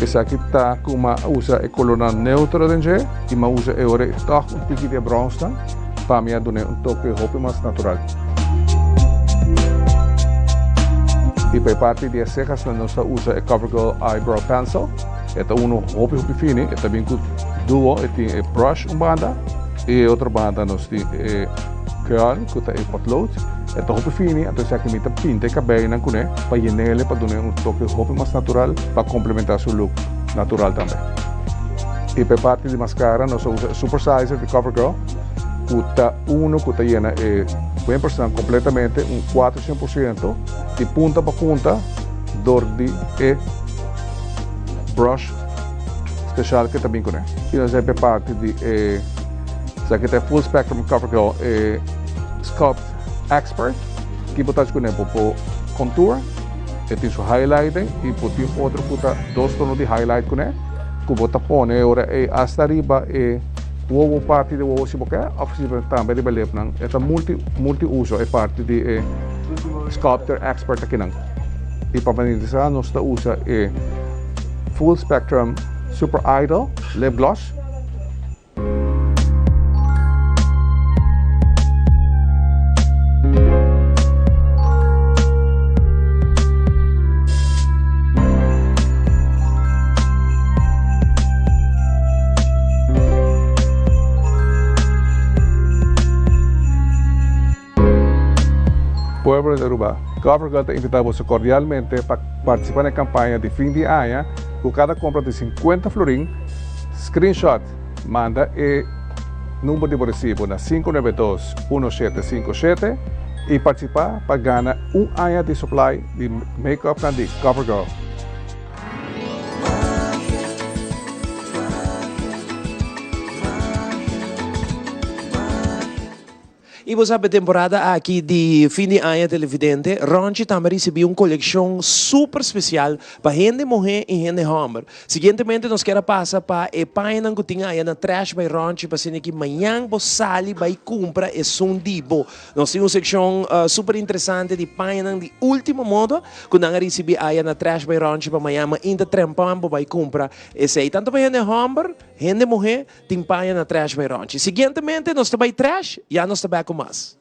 Esaki ta cu m'a usa e colornan neutro den dje y m'a usa e ora toch un tiki di e brownsnan pa mi a dun'e un toke hopi mas natural. Y pa e parti di e cejasnan nos ta usa e Covergirl Eyebrow Pencil. E ta uno hopi hopi fini, e ta bin cu duo, e tin e brush un banda y e otro banda nos tin e curl cu ta e potlood. E ta hopi fini, anto esaki mi ta pinta e cabeynan cune pa yenele pa dune un toke hopi mas natural pa complementa su look natural tambe. Y pa e parti di mascara nos a usa e Super Sizer di Covergirl cu ta uno cu ta yena e wimpersnan completamente un 400% di punta pa punta door di e brush special cu ta bin cune. Y nos a e parti di e esaki ta e Full Spectrum Covergirl e Sculpt Expert ki bo ta haci cune bo por contour e tin su highlighting y bo tin otro cu ta dos tono di highlight cune cu bo ta pone ora ey hasta riba e wowo parti di wowo si bo ke of si tambe riba lipnan e ta multi multi uso e parti di e Sculptor Expert akinan y pa finalisa nos ta usa e Full Spectrum Super Idol Lip Gloss. Pueblo di Aruba, Covergirl ta invita boso cordialmente pa participa na e campaña di fin di aña cu cada compra di 50 florin, screenshot, manda e number di bo recibo na 592 1757 y participa pa gana un aña di supply di make-upnan di Covergirl. I bo sa, p'e temporada aki di fin di aña televidente, Ronchi tambe a risibí un kolekshon super spesial pa hende muhé i hende hòmber. Siguientemente nos kier a pasa pa e pañanan ku tin aya na Trash by Ronchi pa asina ki mañan bo sali bai kumpra esun di bo. Nos tin un sekshon super interesante di pañanan di último moda ku nan a risibí aya na Trash by Ronchi pa mañan mainta trempan bo bai kumpra esei. Tantu pa hende hòmber, hende muhé. Tin paña na Trash by Ronchi. Siguientemente nos ta bay Trash, ya nos ta bek cu mas.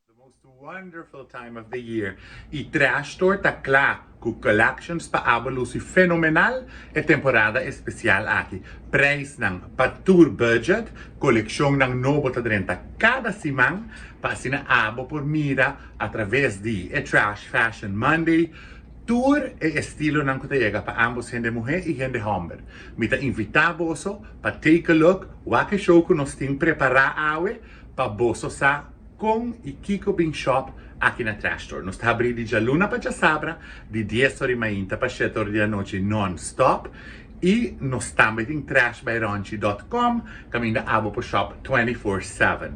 The most wonderful time of the year y Trash Store ta cla cu collections pa abo luci fenomenal e temporada especial aki. Prijsnan pa tur budget, coleccionnan nobo ta drenta cada siman pa asina abo por mira a traves di e Trash Fashion Monday tur e estilonan cu ta yega pa ambos hende muhe y hende homber. Mi ta invitá boso pa take a look wak e show ku nos tin prepará awe pa boso sa kon i kiko bin shop aki na Trash Store. Nos ta habrí di djaluna pa djasabra di dies or i mainta pa shete or di anochi non stop i nos tambe tin trashbyronchi dot com kaminda abo por shop 24/7.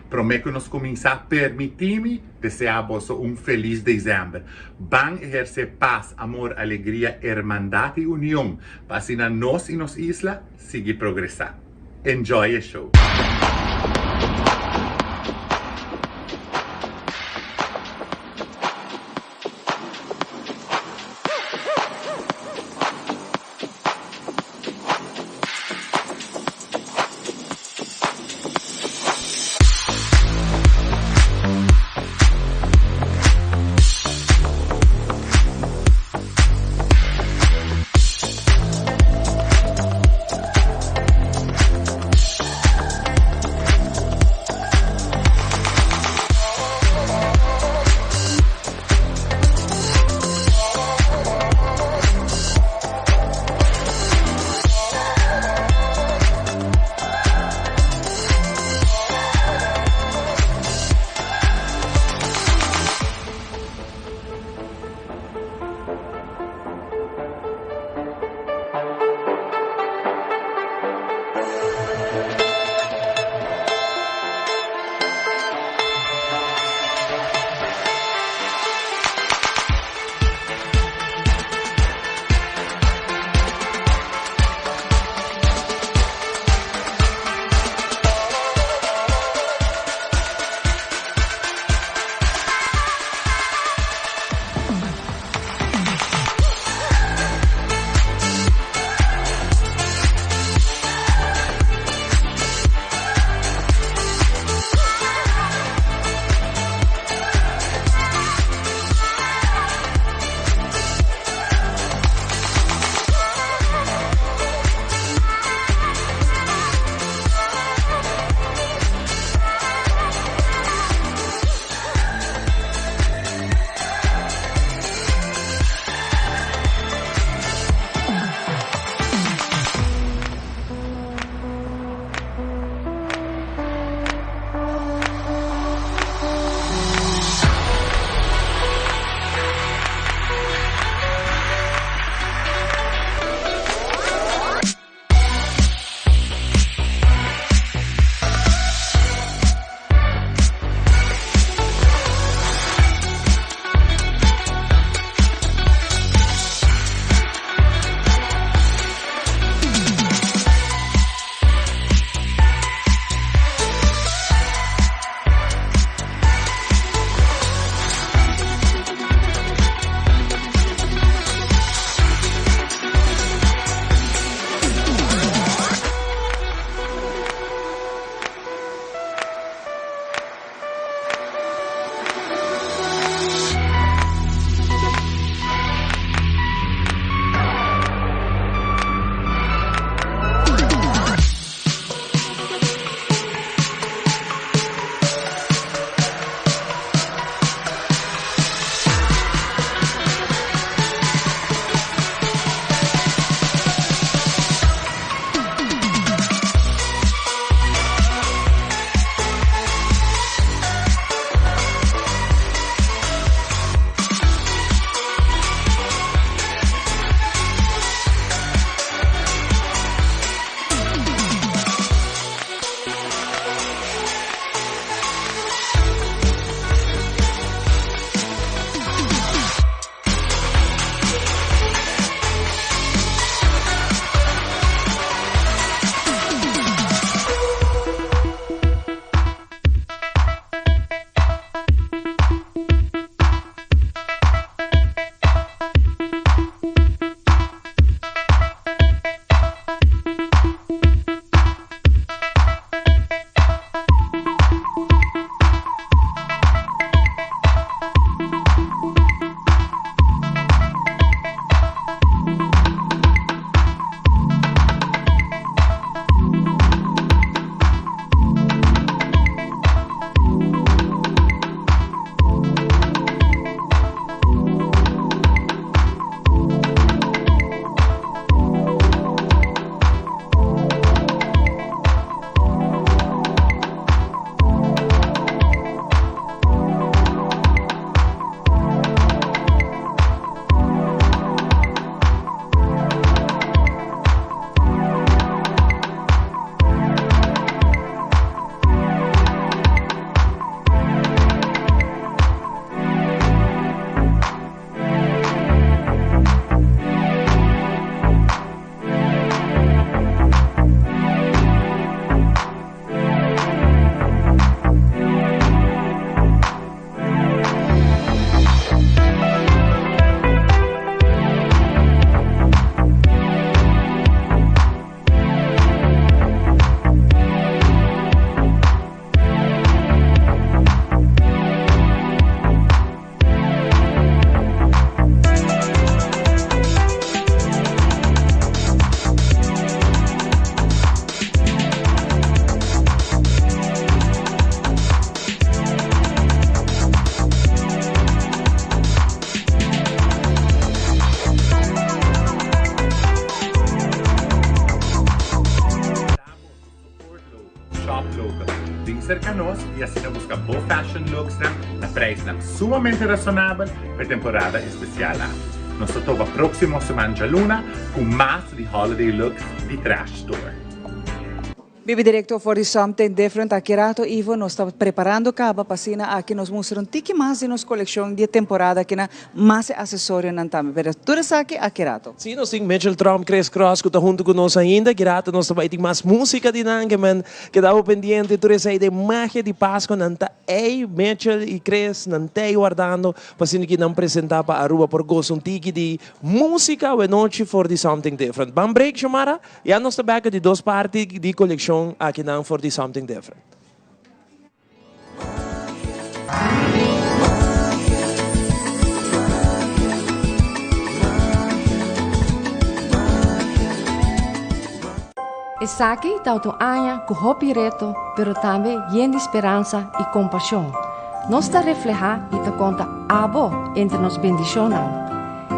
Promé ku nos kuminsá permití mi Deseá boso un felis December. Ban ehersé pas, amor, alegria, hermandad i union pa asina nos i nos isla sigui progresá. Enjoy e show! refresca bo fashion looks nan na prijsnan sumamente rasonabel pa e temporada especial aki. Nos ta topa proximo siman djaluna cu mas di holiday looks di Trash Store. Bibi directo for di Something Different aki rato Ivo nos ta preparando caba pa asina aki nos mustra un tiki mas di nos coleccion di e temporada aki na mas e accesorionan tambe pero tur esaki aki rato. Si, nos tin Mitchell Tromp, Chris Cross cu ta hunto cu nos ainda. Aki rato nos ta bay tin mas musica di nan ke men keda bo pendiente tur esey den magia di Pasco nan ta ey Mitchell y Chris nan ta ey wardando pa asina ki nan presenta pa Aruba por goza un tiki di musica awenochi for di Something Different. Ban break Xiomara. Ya nos ta bek di dos parti di kolekshon akinan for di Something Different. Esaki ta otro aña ku hopi reto, pero tambe yen di speransa i kompashon. Nos ta reflehá i ta konta abo entre nos bendishonnan.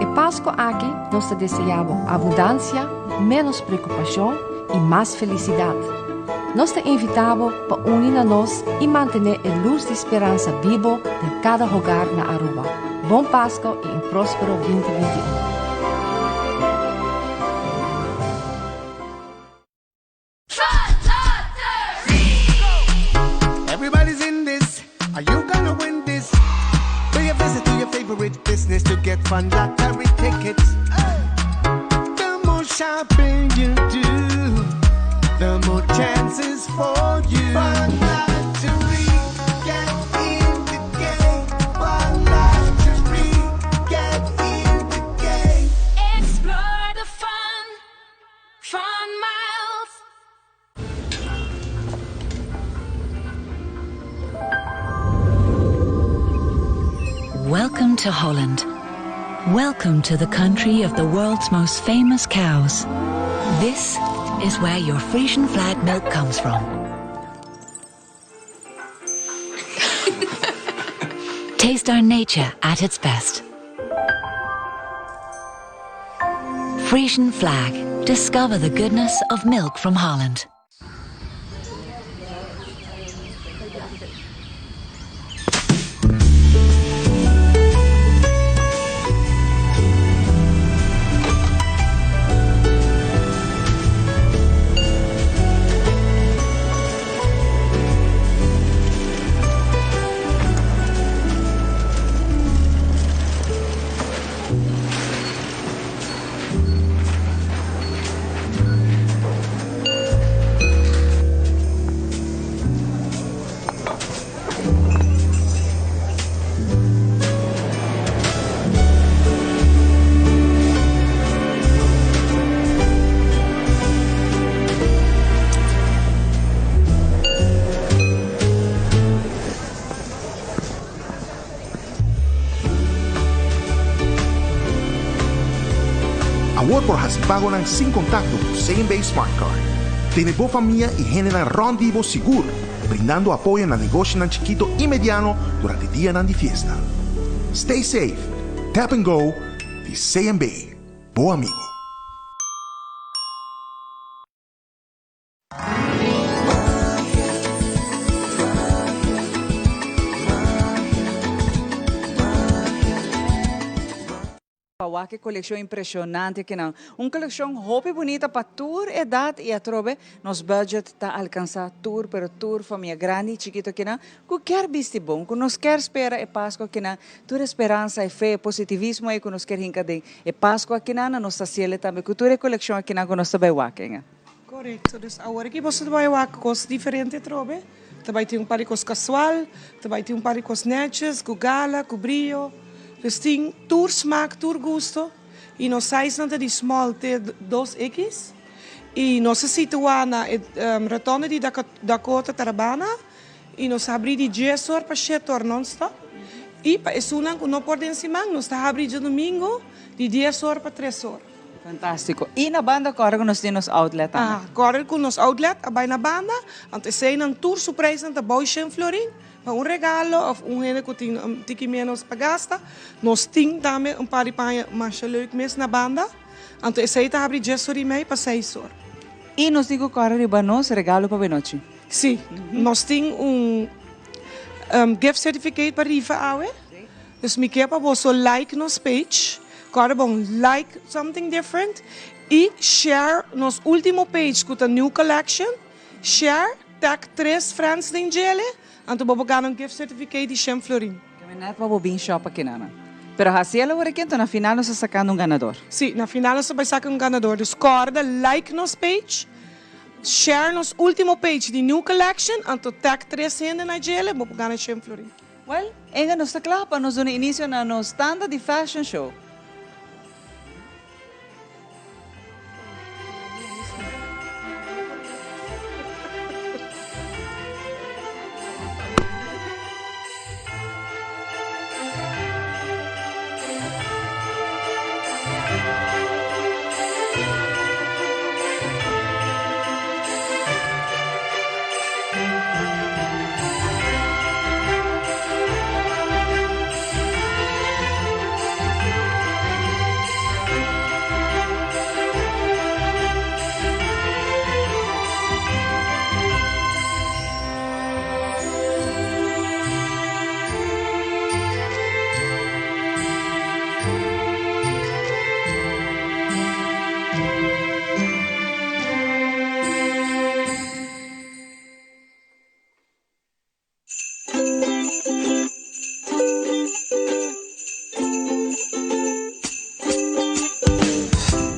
E Pasko aki nos ta deseá bo abundansia, ménos preokupashon i mas felisidat. Nos ta invitá bo pa uni na nos i mantené e lus di speransa bibo den kada hogar na Aruba. Bon Pasko i un próspero 2021! Everybody's in this. Are you gonna win this? Pay a visit to your favorite business to get fun lottery tickets. The more shopping you do, the more chances for you. Fun lottery, get in the game. Fun lottery, get in the game. Explore the fun, fun miles. Welcome to Holland. Welcome to the country of the world's most famous cows. This is where your Frisian flag milk comes from. Taste our nature at its best. Frisian flag. Discover the goodness of milk from Holland. Awor por hasi pagonan sin kontakto ku CNB Smart Card. Tene bo famia i hendenan rònt di bo sigur, brindando apoyo na negoshinan chikito i mediano durante dianan di fiesta. Stay safe, tap and go di CNB, bo amigo. Pa wak e kolekshon impreshonante akinan. Un kolekshon hopi bunita pa tur edat i atrobe nos budget ta alkansá tur pero tur famia grandi i chikito akinan ku kier bisti bon, ku nos kier spera e Pasko akinan, tur e speransa, e fe, e positivismo ei ku nos kier hinka den e Pasko akinan na nos ta siele tambe ku tur e kolekshon akinan ku nos ta bai wak enga. Korekto, dus awor aki boso ta bai wak kos diferente atrobe, ta bai tin un par di kos kasual, ta bai tin un par di kos nètjes, ku gala, ku brio, dus tin tur smak, tur gusto i nos sizenan ta di small te dos X i nos ta situá na e rotonde di Dakota Tarabana i nos ta habrí di dies or pa shete or nònstòp i pa esunnan ku no por den siman nos ta habrí djadumingu di dies or pa tres or. Fantástiko. I na banda kòrda ku nos tin nos outlet tambe. Aha, kòrda ku nos outlet a bai na banda, anto eseinan tur su preisnan ta bou shen florin pa un regalo òf un hende ku tin un tiki ménos pa gasta. Nos tin tambe un par di paña masha leuk mes na banda, anto esei ta habri dies or i mei pa seis or. I nos tin ku kòrda riba nos regalo pa benochi. Sí, nos tin un. gift certificate pa rifa awe. Dus mi ke pa boso like nos page. Kòrda bon, like something different i share nos último page ku ta new collection. Share, tag tres friends den djele, anto bo por gana un gift certificate di shen florin. Ke mi net pa bo bin shop aki nana. Pero hasi el awor aki anto na final nos ta sakando un ganador. Si, na final nos ta bai saka un ganador. Dus kòrda like nos page, share nos último page di new collection, anto tag tres hende na djele, bo por gana shen florin. Well, Enga nos ta kla pa nos duna inicio na nos tanda di fashion show.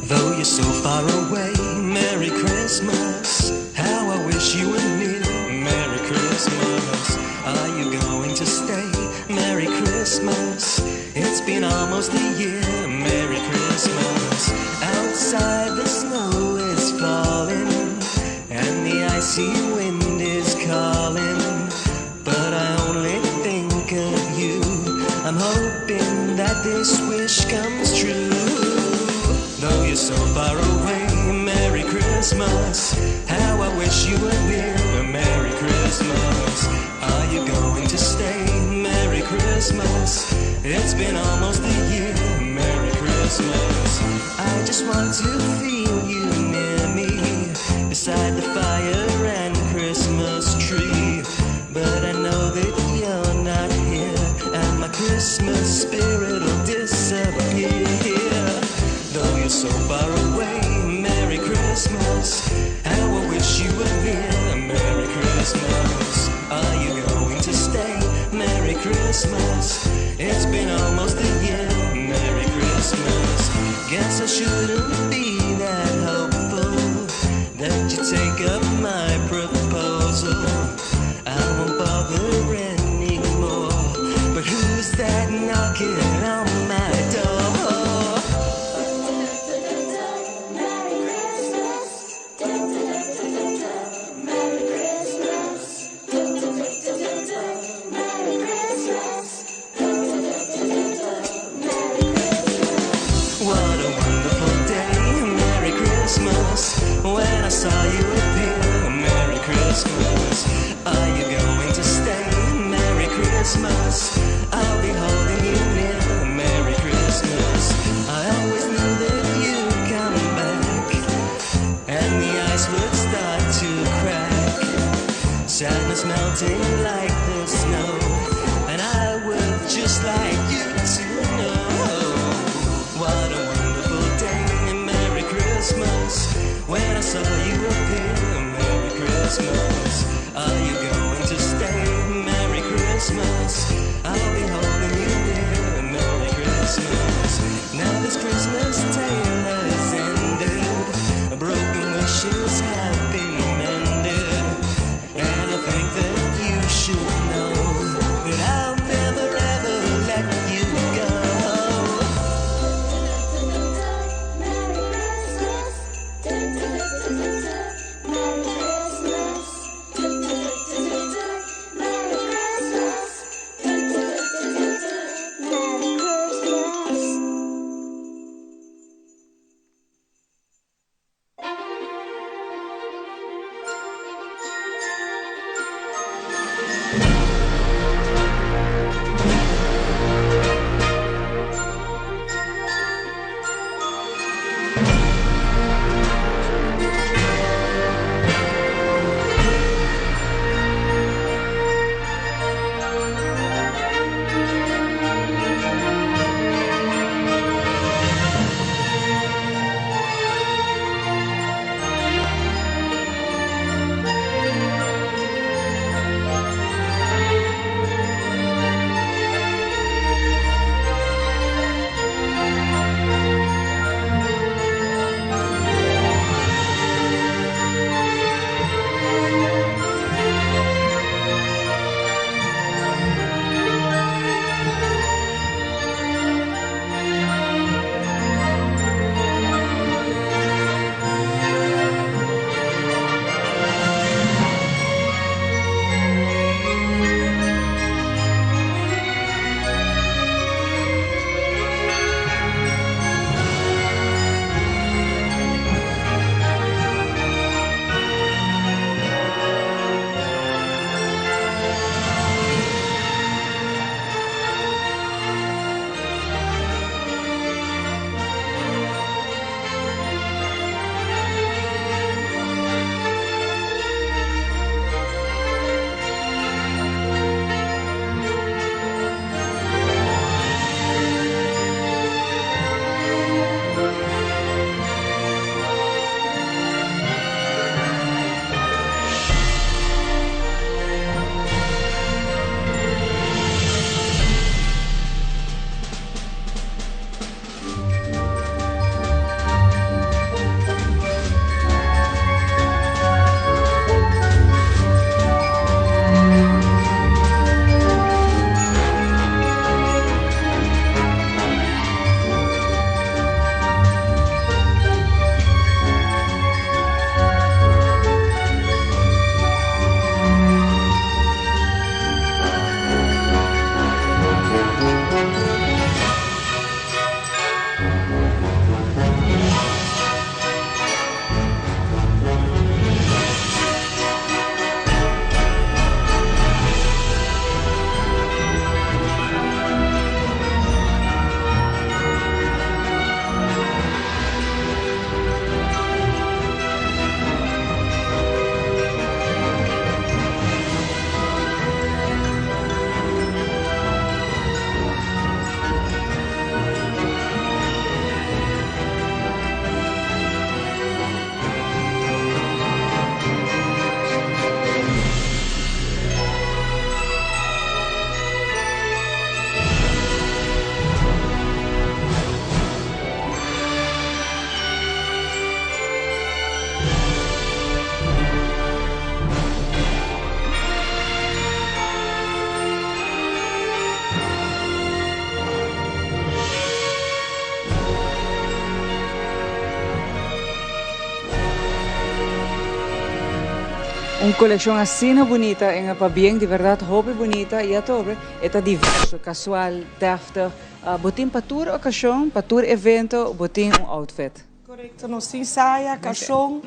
Though you're so far away, Merry Christmas. How I wish you were near. Merry Christmas. Are you going to stay? Merry Christmas. It's been almost a year. Merry Christmas. Outside the snow is falling, and the icy wind is calling. But I only think of you. I'm hoping that this wish comes true. Though you're so far away, Merry Christmas. How I wish you were near. Merry Christmas. Are you going to stay? Merry Christmas. It's been almost a year. Merry Christmas. I just want to feel you near me, beside the fire and Christmas tree. But I know that you're not here, and my Christmas spirit will disappear. Though you're so far away, Merry Christmas. How I wish you were here. Merry Christmas. Are you going to stay? Merry Christmas. It's been almost a year. Merry Christmas. Guess I shouldn't be that hopeful that you take up my proposal. I won't bother anymore. But who's that knocking on my door? What a wonderful day, Merry Christmas. When I saw you appear, Merry Christmas. Are you going to stay? Merry Christmas. I'll be holding you near. Merry Christmas. I always knew that you'd come back, and the ice would start to crack. Sadness melting like the snow, and I would just like you to know. What a wonderful day, Merry Christmas. When I saw you appear, Merry Christmas. Are you going to stay? Merry Christmas. I'll be holding you near. Merry Christmas. Now this Christmas tale has ended. Broken wishes have been mended. And I think that you should know that I'll never ever let Un coleccion asina bunita en pabien di berdad hopi bunita y atobre e ta diverso, casual, deftig, bo tin pa tur ocasion, pa tur evento bo tin un outfit. Correcto, nos tin saya, carson,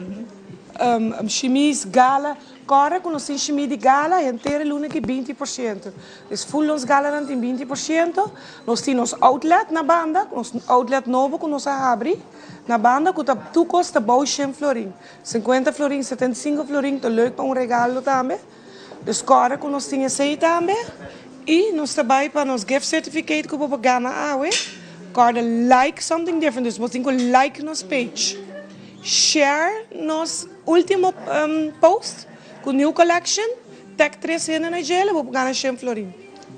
shimis, gala, corre cu nos tin shimis di gala henter e luna aki 20%, dus full nos galanan tin 20%, nos tin nos outlet na banda, nos outlet nobo cu nos a habri na banda cu ta tur cos ta bou shen florin. 50 florin, 75 florin, ta leuk pa un regalo tambe. Dus kòrda ku nos tin esei tambe. I nos ta bai pa nos gift certificate ku bo por gana awe. Kòrda like something different, dus bo tin ku like nos page. Share nos ultimo post ku new collection, tag tres hende na djele, bo por gana shen florin.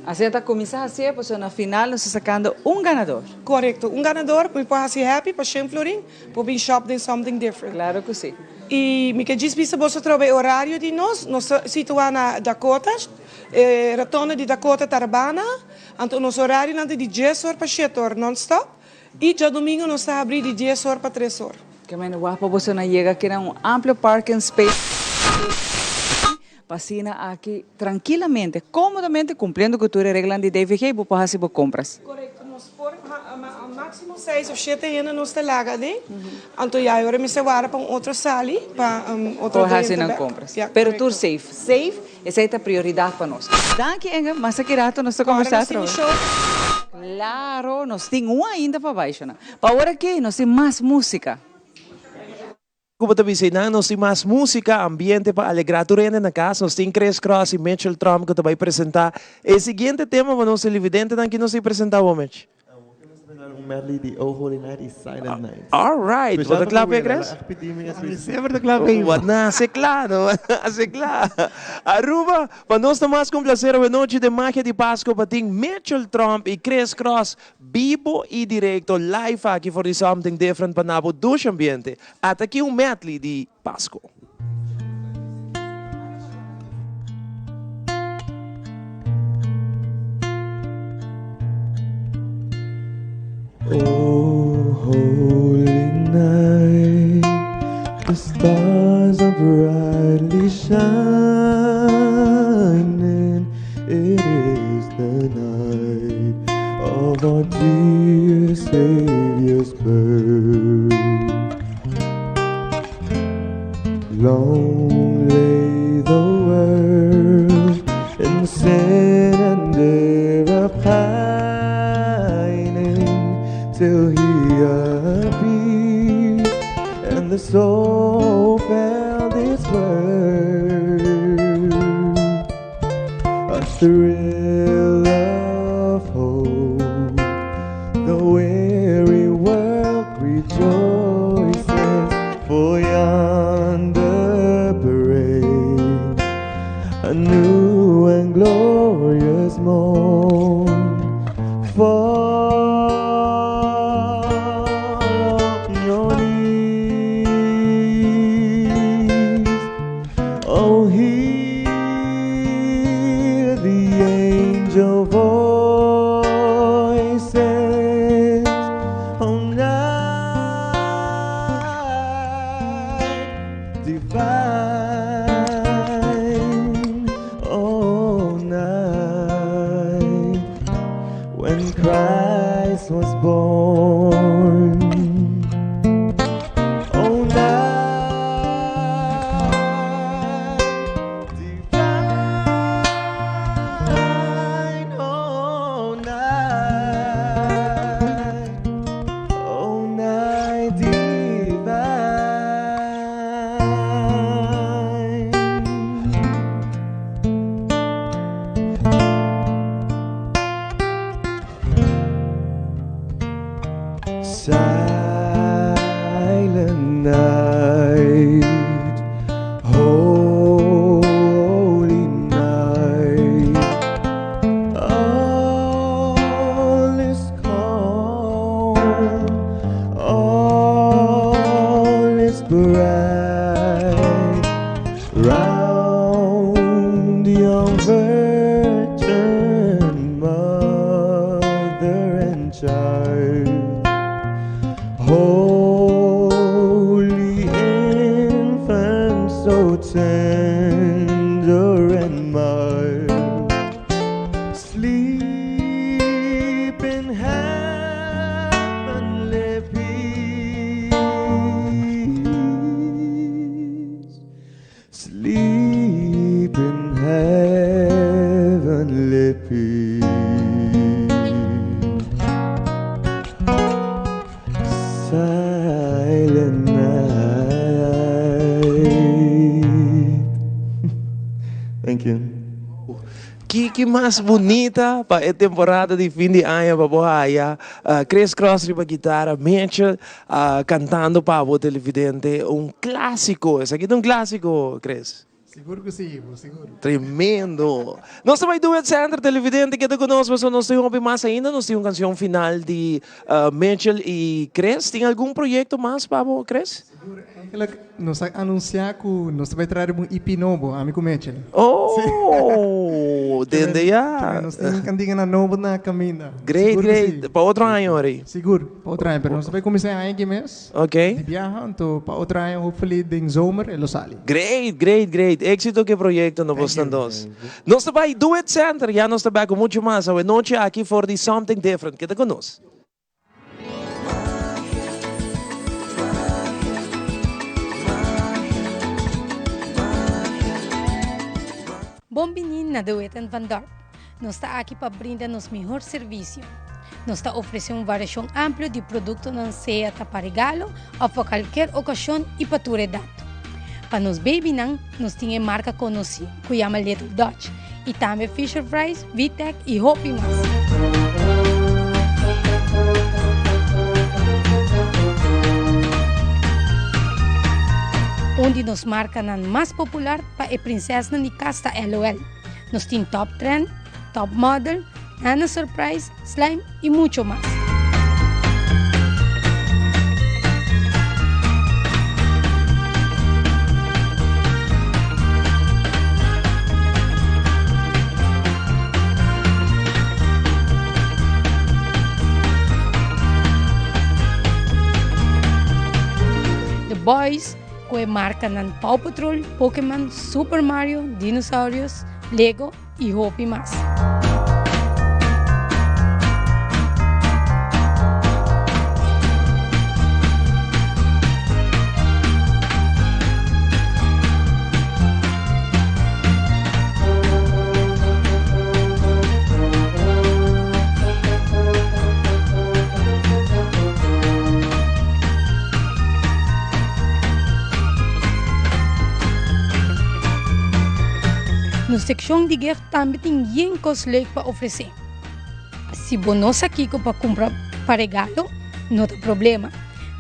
Asina ta kuminsá hasié, pasobra na final nos ta sakando un ganador. Korekto, un ganador, mi por hasi happy pa shen florin. Por bin shop den something different. Claro cu si. Y mi ke djis bisa boso atrobe e horario di nos. Nos ta situa na Dakota, e rotonde di Dakota Tarabana. Anto nos horarionan ta di dies or pa shete or non stop. Y djadomingo nos ta habri di dies or pa tres or. Ke mende wak pa boso na yega keda un amplio parking space pa asina aki trankilamente, komodamente kumpliendo ku tur e reglanan di DVG bo por hasi bo kompras. Korekto, nos por máksimo seis òf shete hende nos ta laga aden, anto ya e ora mester wara pa un otro sali pa otro Por hasi drenta nan bèk. kompras. Ya, Pero tur korekto. safe, safe, esei ta prioridat pa nos. Danki Inge, mas aki rato nos ta Ora kombersá nos tin atrobe. show. Klaro, nos tin un ainda pa bai shona. Pa ora aki nos tin mas músika. Ku bo ta bisa einan nos tin mas músika, ambiente pa alegrá tur hende na kas. Nos tin Chris Cross i Mitchell Tromp ku ta bai presentá e siguiente tema pa nos televidentenan. Ki nos tin presentá bo, Mitch? Awor nos ta presentá un medley di Oh Holy Night i Silent Night. All right. Bo ta Special pa kla mi p'e, wela, Chris? la echt pidi mi Mi semper ta kla p'e. Bo a nase kla, no? Bo a nase kla. Aruba, pa nos ta mas ku un plaser awe nochi den Magia di Pasco pa tin Mitchell Tromp i Chris Cross Bibo y directo live aki for di Something Different pa na bo dushi ambiente. Ata aki un medley di Pasco. Oh holy night, the stars are brightly shining, it is the night of our dear Savior's birth. Long lay the world in sin and error pining till he appeared and the soul found its worth. A thrill of hope, the weary world rejoices, for yonder breaks a new and glorious morn. Fall on your knees, oh hear the angel voices, oh night divine, oh night when Christ was born. Oh night divine, oh night, oh night divine. Silent night, holy night, all is calm, all is bright, round young virgin mother and child. Holy infant, so tender. Tiki mas bunita pa e temporada di fin di aña pa bo haya Chris Cross riba guitara, Mitchell cantando pa bo televidente un clasico. Esaki ta un clasico, Chris. Sigur cu si, Ivo, sigur. Tremendo! Nos ta bai Duet Center, televidente keda cu nos pasobra nos tin hopi mas ainda. Nos tin un cancion final di Mitchell y Chris. Tin algun proyecto mas pa bo, Chris? Sigur, eigenlijk nos a anuncia cu nos ta bai traha riba un EP nobo, ami cu Mitchell. Oh! Dende ya. Nos tin cantiganan nobo na caminda. Great, great. Pa otro aña ori? Sigur, pa otro aña. Pero nos ta bai cuminsa e aña aki mes. Ok. Di biaha, anto pa otro aña hopefully den zomer e lo sali. Great, great, great. Éxito ku e proyecto no bosnan dos. Nos ta bai Do It Center, ya nos ta bek ku mucho mas awe nochi aki for di Something Different. Keda ku nos. Bon bini na De Wit en Van Dorp. Nos ta aki pa brinda nos mihor servisio. Nos ta ofresé un variashon amplio di produktonan sea ta pa regalo òf pa kalker okashon i pa tur edat. Pa nos babynan nos tin e marka konosí ku yama Little Dutch i tambe Fisher Price, Vtech i hopi mas. Un di nos markanan mas popular pa e prinsesnan di kas ta LOL. Nos tin Top Trend, Top Model, Nana Surprise, Slime y mucho mas. The Boys Ku e markanan Paw Patrol, Pokemon, Super Mario, Dinosaurios, Lego i hopi mas. Nos sekshon di gift tambe tin yen kos leuk pa ofresé. Si bo no sa kiko pa kumpra pa regalo, no ta problema.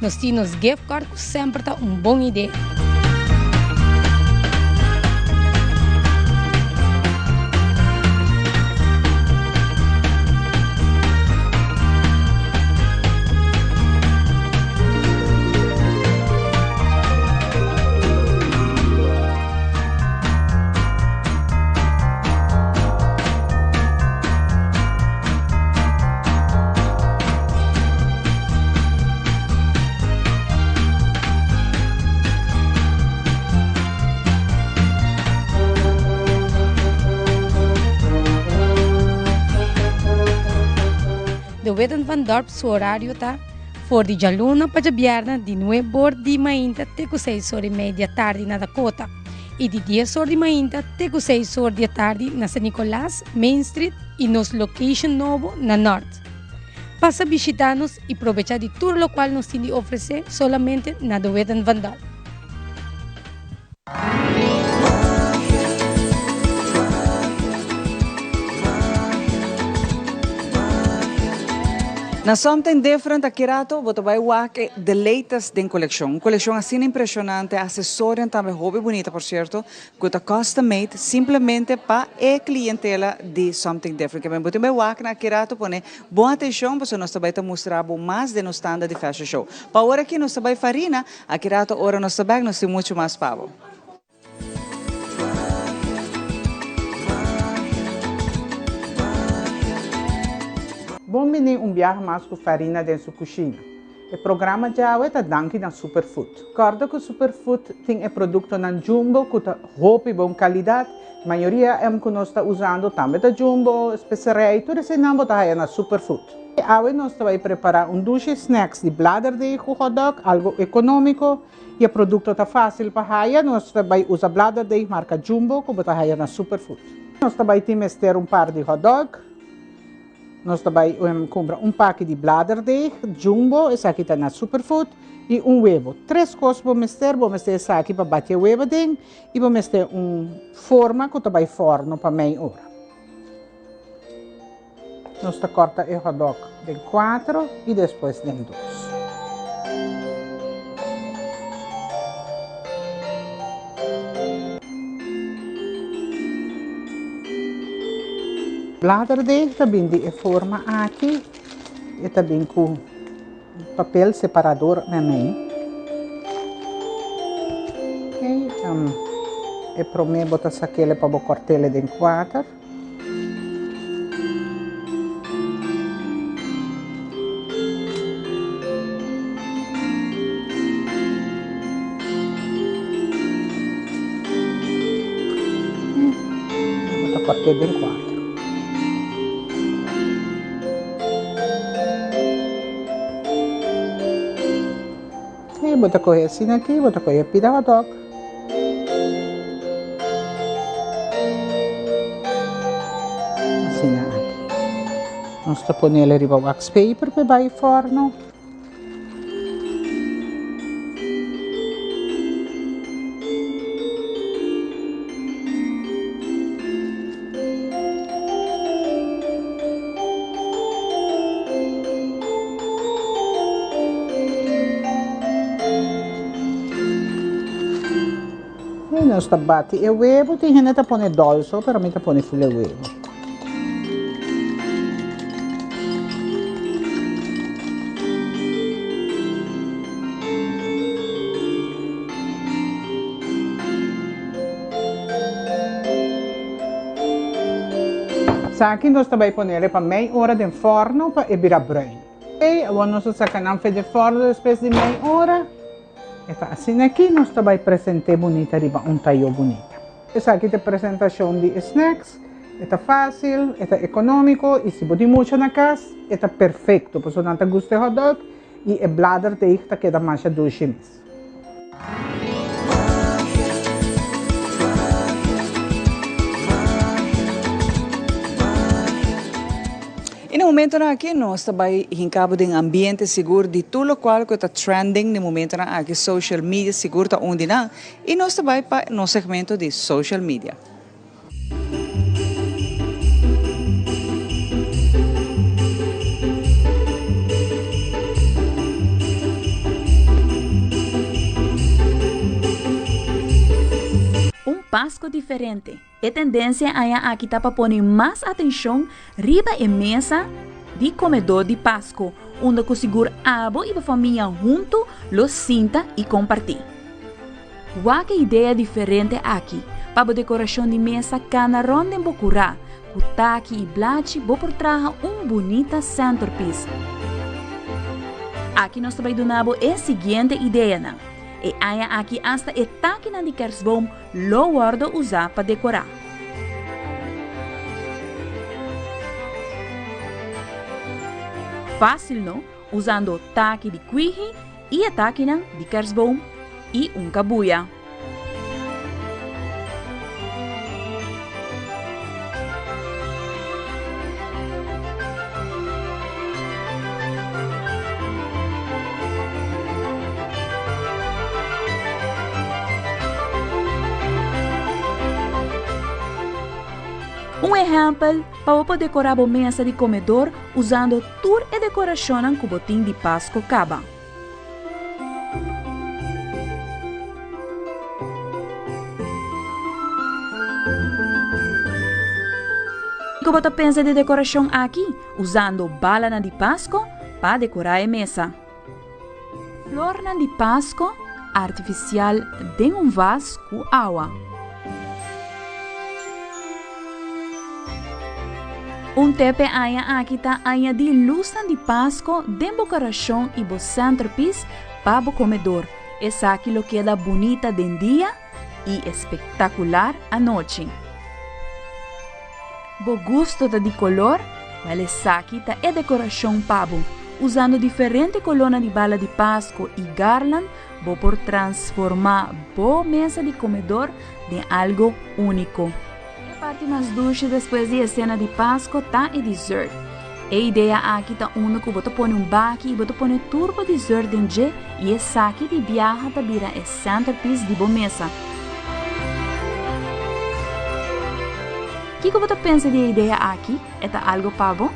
Nos tin nos gift card ku semper ta un bon idea. De Witten van Dorp su horario ta for di djaluna pa djabièrnè di nuebe or di mainta te ku seis or i mei di atardi na Dakota i di dies or di mainta te ku seis or di atardi na San Nicolas, Main Street i nos location nobo na Nort. Pasa bishita nos i probecha di tur lokual nos tin di ofresé solamente na De Witten van Dorp. Na Something Different aki rato bo ta bai wak e the latest den kolekshon. Un kolekshon asina impreshonante, asesorionan tambe hopi bunita por sierto, ku ta custom made simplemente pa e klientela di Something Different. Ke men bo tin bai wak na aki rato pone bon atenshon pasobra nos ta bai ta mustra bo mas den nos tanda di fashion show. Pa ora aki nos ta bai Farina. Aki rato ora nos ta bek nos tin mucho mas pa bo. Bon bini un biaha mas ku Farina den su kushina. E programa djawe ta danki na Superfood. Kòrda ku Superfood tin e produktonan Jumbo ku ta hopi bon kalidat. Mayoria em ku nos ta usando tambe ta Jumbo, speserei, tur eseinan bo ta haya na Superfood. Awe nos ta bai prepara un dushi snacks di bladerdeeg ku hotdog, algo economico y e producto ta facil pa haya. Nos ta bai usa bladerdeeg marca Jumbo ku bo ta haya na Superfood. Nos ta bai tin mester un par di hotdog. Nos ta bai cumpra un paki di bladerdeeg Jumbo, esaki ta na Superfood, y un webo. Tres cos bo mester, bo mester esaki pa bati e webo den y bo mester un forma ku ta bai forno pa mei ora. Nos ta corta e hotdog den cuatro y despues den dos. Bladerdeeg ta bin di e forma aki, e ta bin cu papel separador memey. Okay, um, e prome bo ta sakele pa bo kortele den kuater. Bo ta korte den kuater. Ok, bo ta coge asina aki, bo ta coge pida hotdog. Asina aki. Nos ta ponele riba wax paper pa e bai forno. I nos ta bati e webo, tin hende ta pone dolso, pero mi ta pone ful e webo. Esaki nos ta bai ponele pa mei ora den forno pa e bira bruin. Oké, awor nos ta saka nan fe den forno despues di mei ora. E ta asina aki nos ta bai present'é bunita riba un tayó bunita. Esaki ta e presentashon di e snacks. E ta fásil, e ta ekonómiko i si bo tin mucha na kas, e ta perfekto pasobra nan ta gusta e hotdog i e bladerdeeg ta keda masha dushi mes. I na momentonan aki nos ta bai hinka bo den ambiente sigur di tur lokual ku ta trending den momentonan aki, social media sigur ta un di nan i nos ta bai pa nos segmento di social media. Un Pasco diferente. E tendencia aña aki ta pa pone mas atencion riba e mesa di comedor di Pasco, unda cu sigur abo y bo famia hunto lo sinta y comparti. Wak e idea diferente aki pa bo decoracion di mesa cana rond den bo cura, cu taki y blachi bo por traha un bunita centerpiece. Aki nos ta bay duna bo e siguiente ideanan. E aña aki hasta e takinan di kerstboom lo wordo usa pa decora. Facil no? Usando taki di kwihi y e takinan di kerstboom y un cabuya. Un ehèmpel, pa bo por dekorá bo mesa di komedor usando tur e dekorashonnan ku bo tin di Pasko kaba. Kiko bo ta pensa di e dekorashon aki, usando balanan di Pasko pa dekorá e mesa? Flornan di Pasko artifisial den un vas ku awa. Un tepe aña aki ta añadí lusnan di Pasko den bo karashon i bo centerpiece pa bo komedor. Esaki lo keda bunita den dia i espektakular anochi. Bo gusto ta di kolor? Wèl esaki ta e dekorashon pa bo. Usando diferente kolónan di bala di Pasko i garland bo por transformá bo mesa di komedor den algo úniko. E parti mas dushi despues di e sena di Pasko ta e dessert. E idea aki ta unda ku bo ta pone un baki i bo ta pone tur bo dessert den dje i esaki di biaha ta bira e centerpiece di bo mesa. Kiko bo ta pensa di e idea aki? E ta algo pa bo?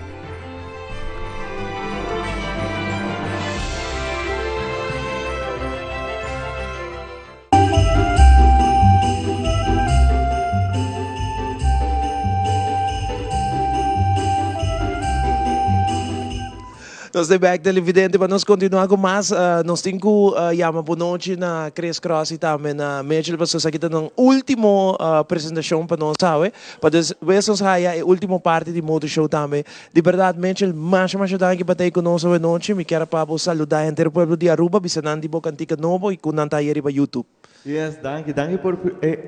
Nos ta bek televidente pa nos continua cu mas. Nos tin cu yama bonochi na Chris Cross y tambe na Mitchell pasobra esaki ta nan ultimo presentacion pa nos awe. Pa despues nos haya e ultimo parti di Motor Show tambe. Di berdad Mitchell masha masha danki pa ta ey cu nos awe nochi. Mi kier pa bo saluda henter pueblo di Aruba bisa nan di bo cantica nobo y cu nan ta haya riba YouTube. Yes, danki. Danki por e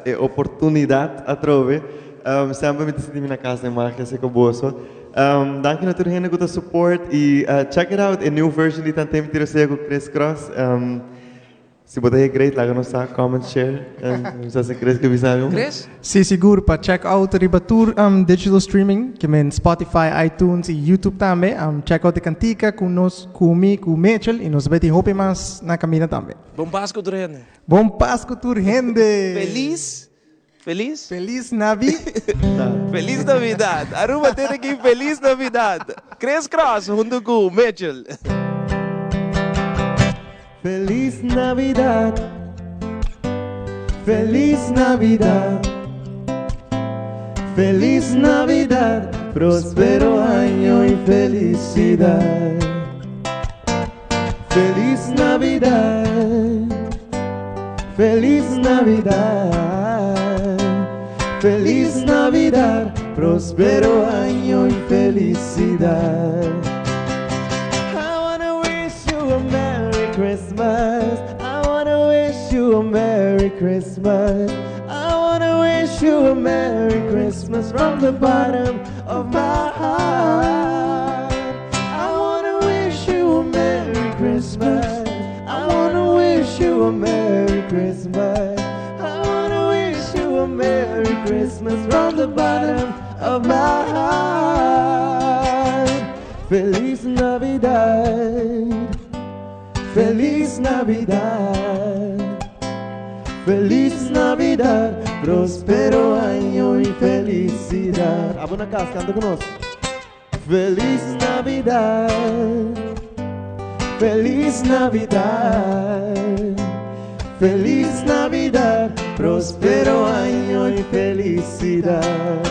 e oportunidad atrobe. Semper mi ta sinti mi na cas den magia así cu boso. Danki na tur hende cu ta support y check it out e new version di Tante Mi Tira Sea cu Chris Cross. Si bo ta haya great laga nos sa, comment, share. Mi sa si Chris ke bisa algo. Chris? Si, sigur. Pa check out riba tur digital streaming, ke men Spotify, iTunes y YouTube tambe. Check out e cantica cu nos, cu mi, cu Mitchell y nos ta bay tin hopi mas na camina tambe. Bon Pasku tur hende. Bon Pasku tur hende. Feliz Feliz? Feliz Navi. Feliz Navidad. Aruba tene ki Feliz Navidad. Chris Cross hunto cu Mitchell. Feliz Navidad. Feliz Navidad. Feliz Navidad. Prospero año y felicidad. Feliz Navidad, Feliz Navidad, Feliz Navidad, Prospero año y felicidad. I wanna wish you a Merry Christmas. I wanna wish you a Merry Christmas. I wanna wish you a Merry Christmas from the bottom of my heart. I wanna wish you a Merry Christmas. I wanna wish you a Merry Christmas. I wanna wish you a Merry Christmas from the bottom of my heart. Feliz Navidad. Feliz Navidad. Feliz Navidad, prospero año y felicidad. Abo na cas, canta cu nos. Feliz Navidad, Feliz Navidad, Feliz Navidad, prospero año y felicidad.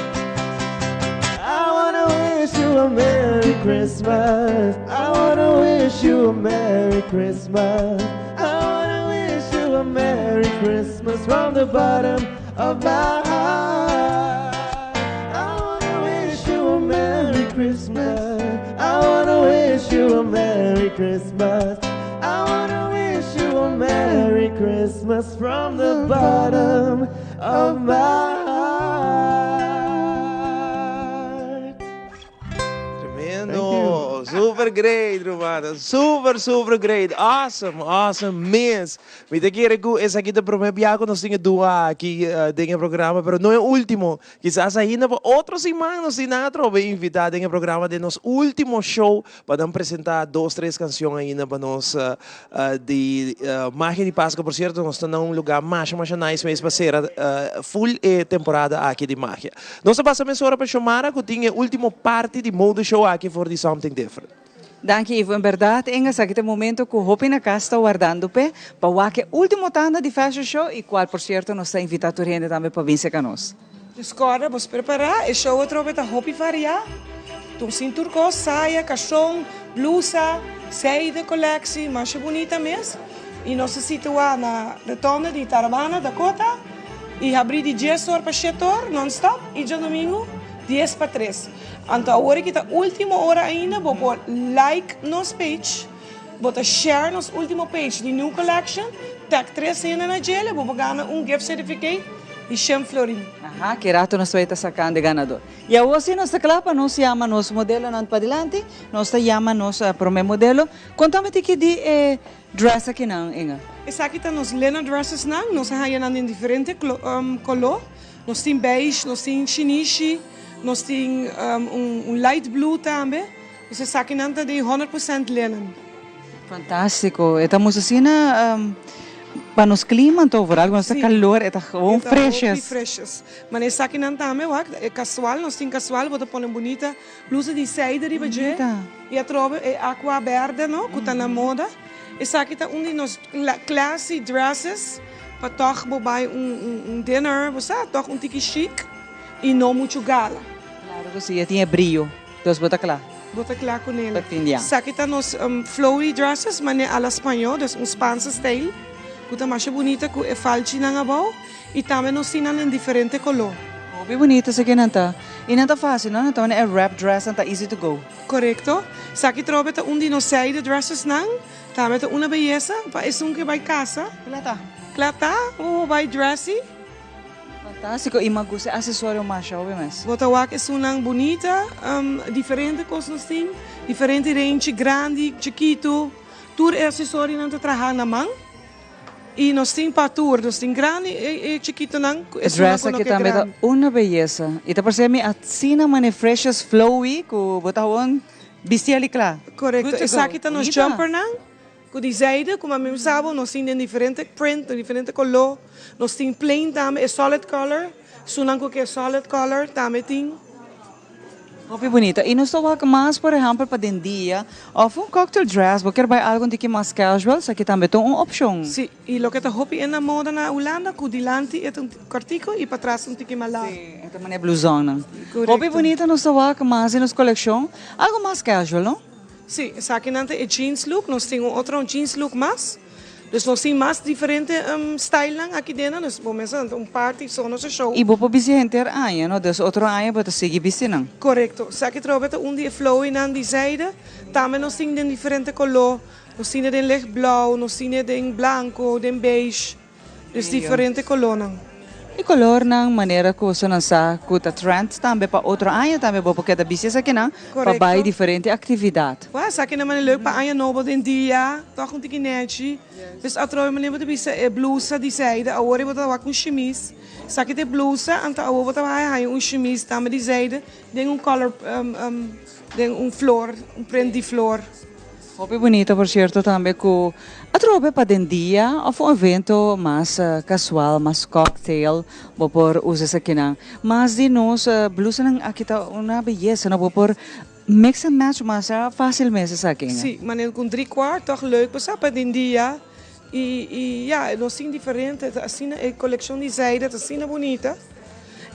I wanna wish you a Merry Christmas. I wanna wish you a Merry Christmas. I wanna wish you a Merry Christmas from the bottom of my heart. I wanna wish you a Merry Christmas. I wanna wish you a Merry Christmas. I wanna wish you a Merry Christmas from the bottom of my heart. Tremendo. Super great, ruman. Super, super great. Awesome, awesome mes. Mi ta kere ku esaki ta prome bia ku nos tin e dua aki den e programa, pero no e ultimo. Kisas ainda pa otro siman nos tin nan atrobe invita den e programa den nos ultimo show pa nan presenta dos, tres cancion ainda pa nos di Magia di Pascua. Por cierto, nos ta na un lugar masha, masha nice mes pa cera full e temporada aki di Magia. Nos ta pasa mesora pa Xiomara cu tin e ultimo parti di Mode Show aki for di Something Different. Danki Ivo, en berdad Inga esaki ta e momento cu hopi na cas ta wardando p'e pa wak e ultimo tanda di Fashion Show y cual por cierto nos ta invita tur hende tambe pa bin seca nos. Dus corda bos prepara, e show atrobe ta hopi varia, tur sin tur cos, saya, carson, blusa, zijde colectie, masha bunita mes, y nos ta situa na rotonde di Tarabana, Dakota. I habrí di dies or pa shete or non stop i djadomingu dies pa tres. Anto awor aki ta ultimo ora ainda bo por like nos page, bo ta share nos ultimo page di new collection, tag tres hende na djele bo por gana un gift certificate di shen florin. Aha, ki rato nos ta bay ta sacando e ganador. I awor si nos ta cla pa nos yama nos modelonan padilanti, nos ta yama nos prome modelo. Contame tiki di e Dress akinan, Inge? Esaki ta nos linen dressesnan. Nos a haña nan den diferente koló. Nos tin beige, nos tin shinishi, nos tin un light blue tambe. Dus esakinan ta di 100% linen. Fantástiko. E ta mustra asina pa nos klima anto, vooral ku nos ta kalor, e ta gewoon freshes. E ta hopi freshes. Ma esakinan tambe wak, e kasual, nos tin kasual, bo ta pone bunita Blusa di zijde riba dje y atrobe e aqua berde no cu ta na moda. Esaki ta un di nos classy dresses pa toch bo bay un dinner bo sa toch un tiki chic y no mucho gala. Claro cu si, e tin e brillo, dus bo ta cla. Bo ta kla ku nel. Pa fin di aña. Esaki ta nos flowy dresses manera a la spañó, dus un Spaanse stijl ku ta masha bunita ku e falchinan abou i tambe nos tin nan den diferente koló. Hopi bunita esaki nan ta. I nan ta fácil no, nan ta manera e wrap dress nan ta easy to go. Korekto. Esaki trobe ta un di nos zijde dressesnan. Tambe ta una beyesa pa esun ke bai kasa. Kla ta. Kla ta, bo bai dressy. Fantástiko i mi a gusta e asesorio masha hopi mes. Bo ta wak esunnan bunita, diferente kos nos tin, diferente renchi, grandi, chikitu, tur e asesorionan ta traha na man i nos tin pa tur, nos tin grandi i chikitunan ku E esunnan dress ku no aki ke tambe ta grandi. una beyesa i ta parse mi asina manera freshes flowy ku bo ta gewoon bisti ali kla. Korekto, Good to go. esaki ta nos Bunita. jumpernan. Ku di zijde, ku mami sa bo, nos tin den diferente print, den diferente koló. Nos tin plain tambe, e solid color. Esunnan ku ke solid color tambe tin. Hopi bunita. I nos ta wak mas, por ehèmpel, pa den dia òf un cocktail dress. Bo kier bai algu un tiki mas casual, esaki tambe ta un opshon. Sí, i loke ta hopi e na moda na Hulanda, ku dilanti e ta un kòrtiku i patras un tiki mas largu. Sí, e ta manera bluzonnan. Korekto. Hopi bunita nos ta wak mas den nos kolekshon. Algu mas casual, no? Sí, esakinan ta e jeans look. Nos tin un otro jeans look mas. Dus nos tin mas diferente stylenan aki dena. Dus bo mester nan ta un party so nos a show. I bo por bisti henter aña, no? Dus otro aña bo ta sigui bisti nan. Korekto. Esaki trobe ta un di e flowynan di zijde. Tambe nos tin den diferente koló. Nos tin e den lichtblauw, nos tin e den blanko, den beige. Dus diferente kolónan. E kolornan manera ku bosonan sa ku ta trend tambe pa otro aña tambe bo por keda bisti esakinan pa bai diferente aktividat. Wou esakinan manera leuk pa aña nobo den dia tòg un tiki nèchi. Dus atrobe manera bo ta bisa e blusa di zijde awor bo ta wak un shimis. Esaki ta e blusa anto awor bo ta bai haña un shimis tambe di zijde den un color den un flor un print di flor. Hopi bunita por cierto tambe cu atrobe pa den dia of un evento mas casual, mas cocktail bo por usa esakinan. Mas di nos blusanan aki ta una beyesa no bo por mix and match masha facil mes esaki. Si, manera cu un drie kwart toch leuk pa sa pa den dia y y ya nos tin diferente ta asina e coleccion di zijde ta asina bunita.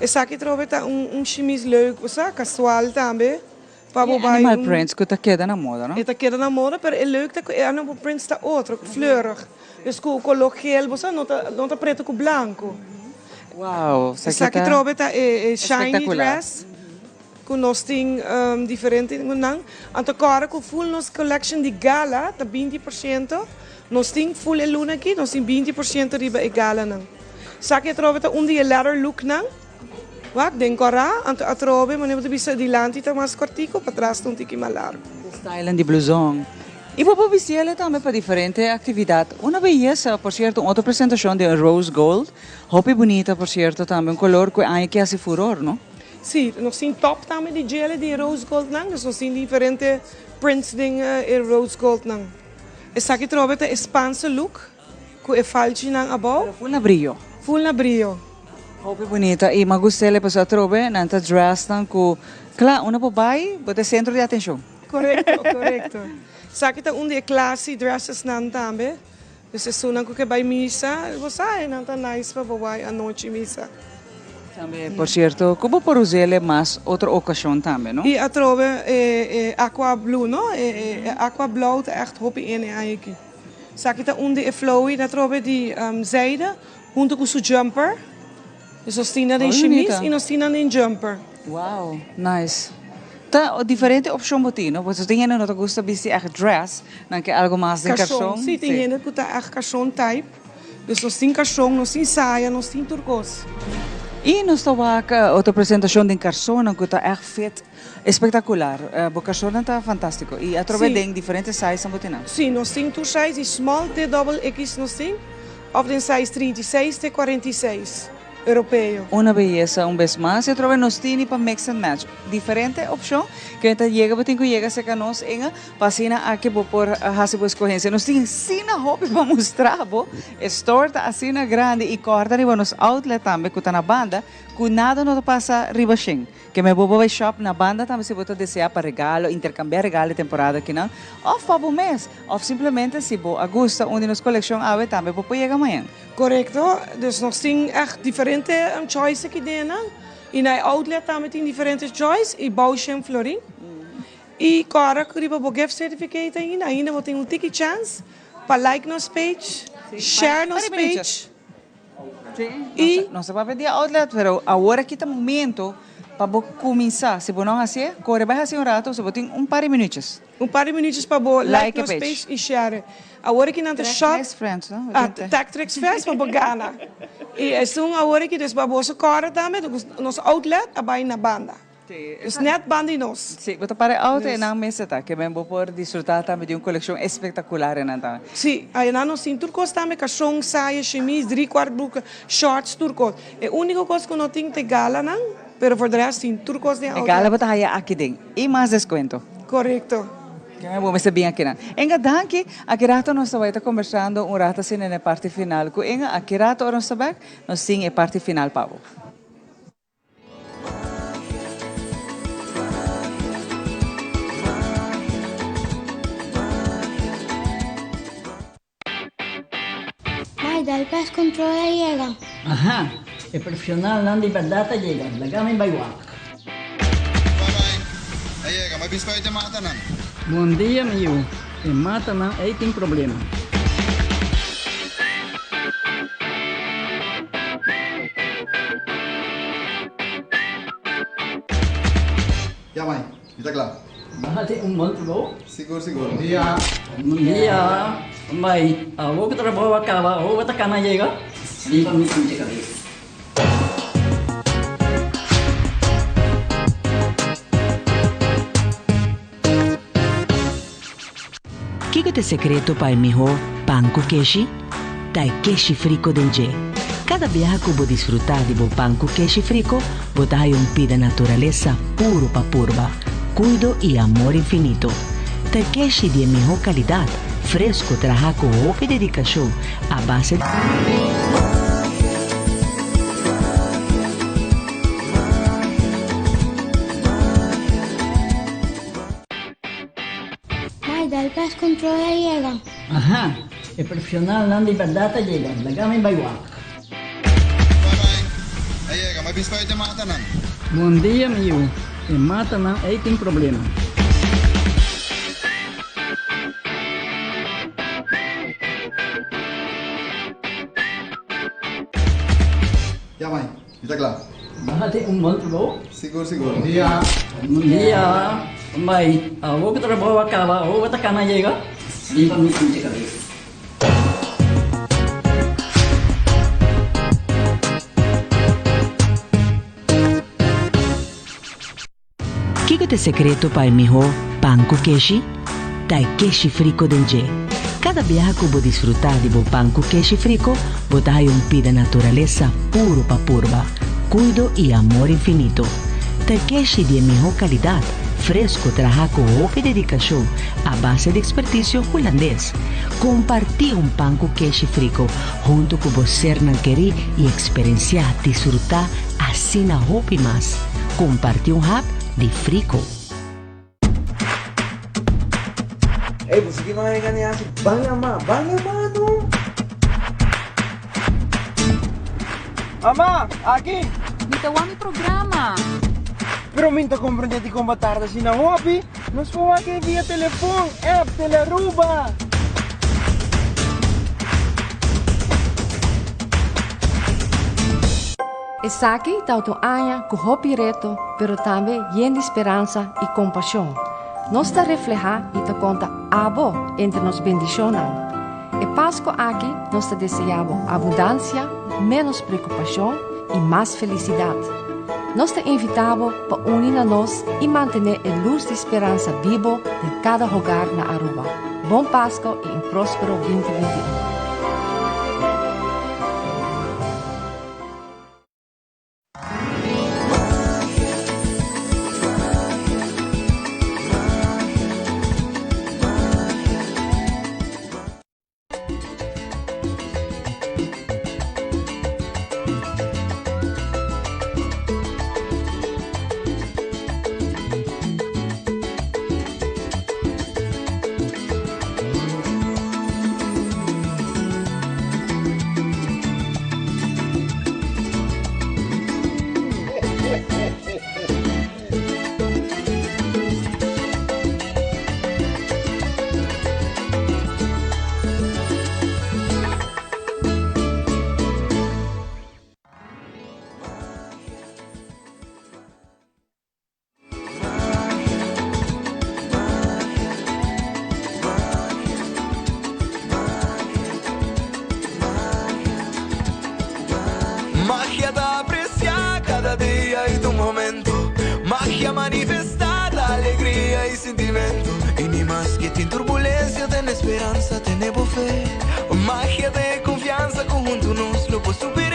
Esaki atrobe ta un un shimis leuk pa sa casual tambe. Pa bo bai Animal un. prints ku ta keda na moda, no? E ta keda na moda, pero e leuk ta ku e animal prints ta otro, fleurig. Dus ku koló geel, bo sa, no ta no ta pretu ku blanku. Wow, esaki Esaki ta trobe ta e e shiny espectacular. dress ku nos tin diferente nan. Anto kòrda ku full nos collection di gala ta 20%. Nos tin full e luna aki, nos tin 20% riba e galanan. Esaki atrobe ta un di e leather looknan. Wak, den kòrá, anto atrobe manera bo ta bisa dilanti ta mas kòrtiku, patras ta un tiki mas largu. Stylen di bluzon. I bo por bisti el'e tambe pa diferente aktividat. Una beyesa, por sierto, un otro presentashon di rose gold. Hopi bunita, por sierto, tambe un kolor ku e aña ki hasi furor, no? Sí, nos tin top tambe di djele di e rose goldnan, dus nos tin diferente prints den e rose goldnan. Esaki trobe ta e Spaanse look ku e falchinan abou. Pero ful na brio. Ful na brio. Hopi bunita y m'a gust'el e pasobra atrobe nan ta dress nan cu cla unda bo bay bo ta e centro di atencion. Corecto, corecto. Esaki ta un di e classy dresses nan tambe. Dus esunnan cu ke bay misa, bo sa e nan ta nice pa bo bay anochi misa. Tambe, por cierto, cu bo por us'el e mas otro ocasion tambe, no? Y atrobe e e aqua blue, no? E e aqua blauw ta echt hopi in e aña aki. Esaki ta un di e flowy atrobe di zijde. Hunto cu su jumper. Dus nos tin nan den shimis y nos tin nan den jumper. Wow, nice. Ta diferente opcion bo tin, no? Pasobra tin hende no ta gusta bisti echt dress, nan ke algo mas den carson. Si, tin hende cu ta echt carson type. Dus nos tin carson, nos tin saya, nos tin tur cos. Y nos ta wak otro presentacion den carsonnan cu ta echt fit. Espectacular. Bo carsonnan ta fantastico. Y atrobe den diferente size nan bo tin nan. Si, nos tin tur size, di small te double X nos tin. Of den size 36 te 46, europeo. Una beyesa un bes mas. Y atrobe nos tini pa mix and match. Diferente opcion cu ta yega bo tin cu yega cerca nos en pa asina aki bo por haci bo escogencia. Nos tin asina hopi pa mustra bo. E store ta asina grandi y corda riba nos outlet tambe cu ta na banda cu nada no ta pasa riba shen. Ke me bo bo bai shop na banda tambe si bo ta desea pa regalo, intercambia regalo e temporada akinan, of pa bo mes, of simplemente si bo a gusta un di nos coleccion awe tambe bo por yega mañan. Corecto, dus nos tin echt diferente choice aki den nan y na e outlet tambe tin diferente choice y bou shen florin. Y corda cu riba bo gift certificate ainda, ainda bo tin un tiki chance pa like nos page, share nos page. Y nos ta papia di outlet, pero awor aki ta momento pa bo cuminsa. Si bo no hacié, core bai haci un rato, si bo tin un par di minuutjes. Un par di minuutjes pa bo like nos page y share. Awor aki nan ta shop. Tag Tricks Friends, no? Ah, Tag Tricks Friends pa bo gana. Y esun awor aki, dus pa boso corda tambe, nos outlet a bai na banda. Dus net banda di nos. Sí, bo ta para e auto e nan mester ta, ke men bo por disfruta tambe di un kolekshon espektakular e nan tambe. Sí, ayenan nos tin tur kos tambe, kashon, saya, shimis, dri kuart bruka, shorts, tur kos. E uniko kos ku no tin ta e galanan, pero for de rest tin tur kos den E gala bo ta haya aki den i mas deskuento. Korekto. Ke men bo mester bin akinan. Enga danki, aki rato nos ta bai ta kombersando un rato asina na e parti final ku Enga, aki rato ora nos ta bek, nos tin e parti final pa bo. Mai, dal pest control a yega. Aha, e profesionalnan di berdad a yega, laga mi bai wak. A yega, mi a bista e matanan. Bon dia mi yu, e matanan ei tin problema. Ya mai, mi ta kla. Bati un bon trabou. Sigur sigur. Bon dia. Bon dia. Mai, awor ku trabou a kaba, awor bo ta kana yega? Limpa mi pinche kabes. Kiko ta e sekreto pa e mihó pan ku keshi? Ta e keshi friko den dje. Kada biaha ku bo disfrutá di bo pan ku keshi friko, bo ta haya un pida naturalesa puru pa purba, kuido i amor infinito. Ta e keshi di e mihó kalidat, fresku trahá ku hopi dedikashon a base di. Mai, dal pest control a yega. Aha, e profesionalnan di berdad a yega, laga mi bai wak. A yega, mi bista e matanan. Bon dia mi yu, e matanan ei tin problema. Ya mai, Mi ta kla. Bati un bon trabou. Sigur sigur. Bon dia. Bon dia. Bai, awor ku trabou a kaba, awor bo ta kana yega? Limpa mi pinche kabes. Kiko ta e sekreto pa e mihó pan ku keshi? Ta e keshi friko den dje. Kada biaha ku bo disfrutá di bo pan ku keshi friko, bo ta haya un pida naturalesa puru pa purba, kuido i amor infinito. Ta e keshi di e mihó kalidat, fresku trahá ku hopi dedikashon a base di ekspertisio hulandes. Kompartí un pan ku keshi friko huntu ku bo sernan kerí i eksperensiá disfrutá asina hopi mas. Comparti un hap di Frico. Ey, boso ki manga gani hasi? Ban yama, ban yama no! Mama, aki! Mi ta wak mi programa. Pero mi ta comprende dikon bo tarda asina hopi. Nos por wak e via telefon, app, Telearuba. Esaki ta otro aña ku hopi reto, pero tambe yen di speransa i kompashon. Nos ta reflehá i ta konta abo entre nos bendishonnan. E Pasko aki nos ta deseá bo abundansia, ménos preokupashon i mas felisidat. Nos ta invitá bo pa uni na nos i mantené e lus di speransa bibo den kada hogar na Aruba. Bon Pasko i un próspero binti 21! Manifestá alegria i sentimentu. I ni maske tin turbulensia, tene speransa, tene bo fe. Magia di konfiansa, ku huntu nos lo por superá.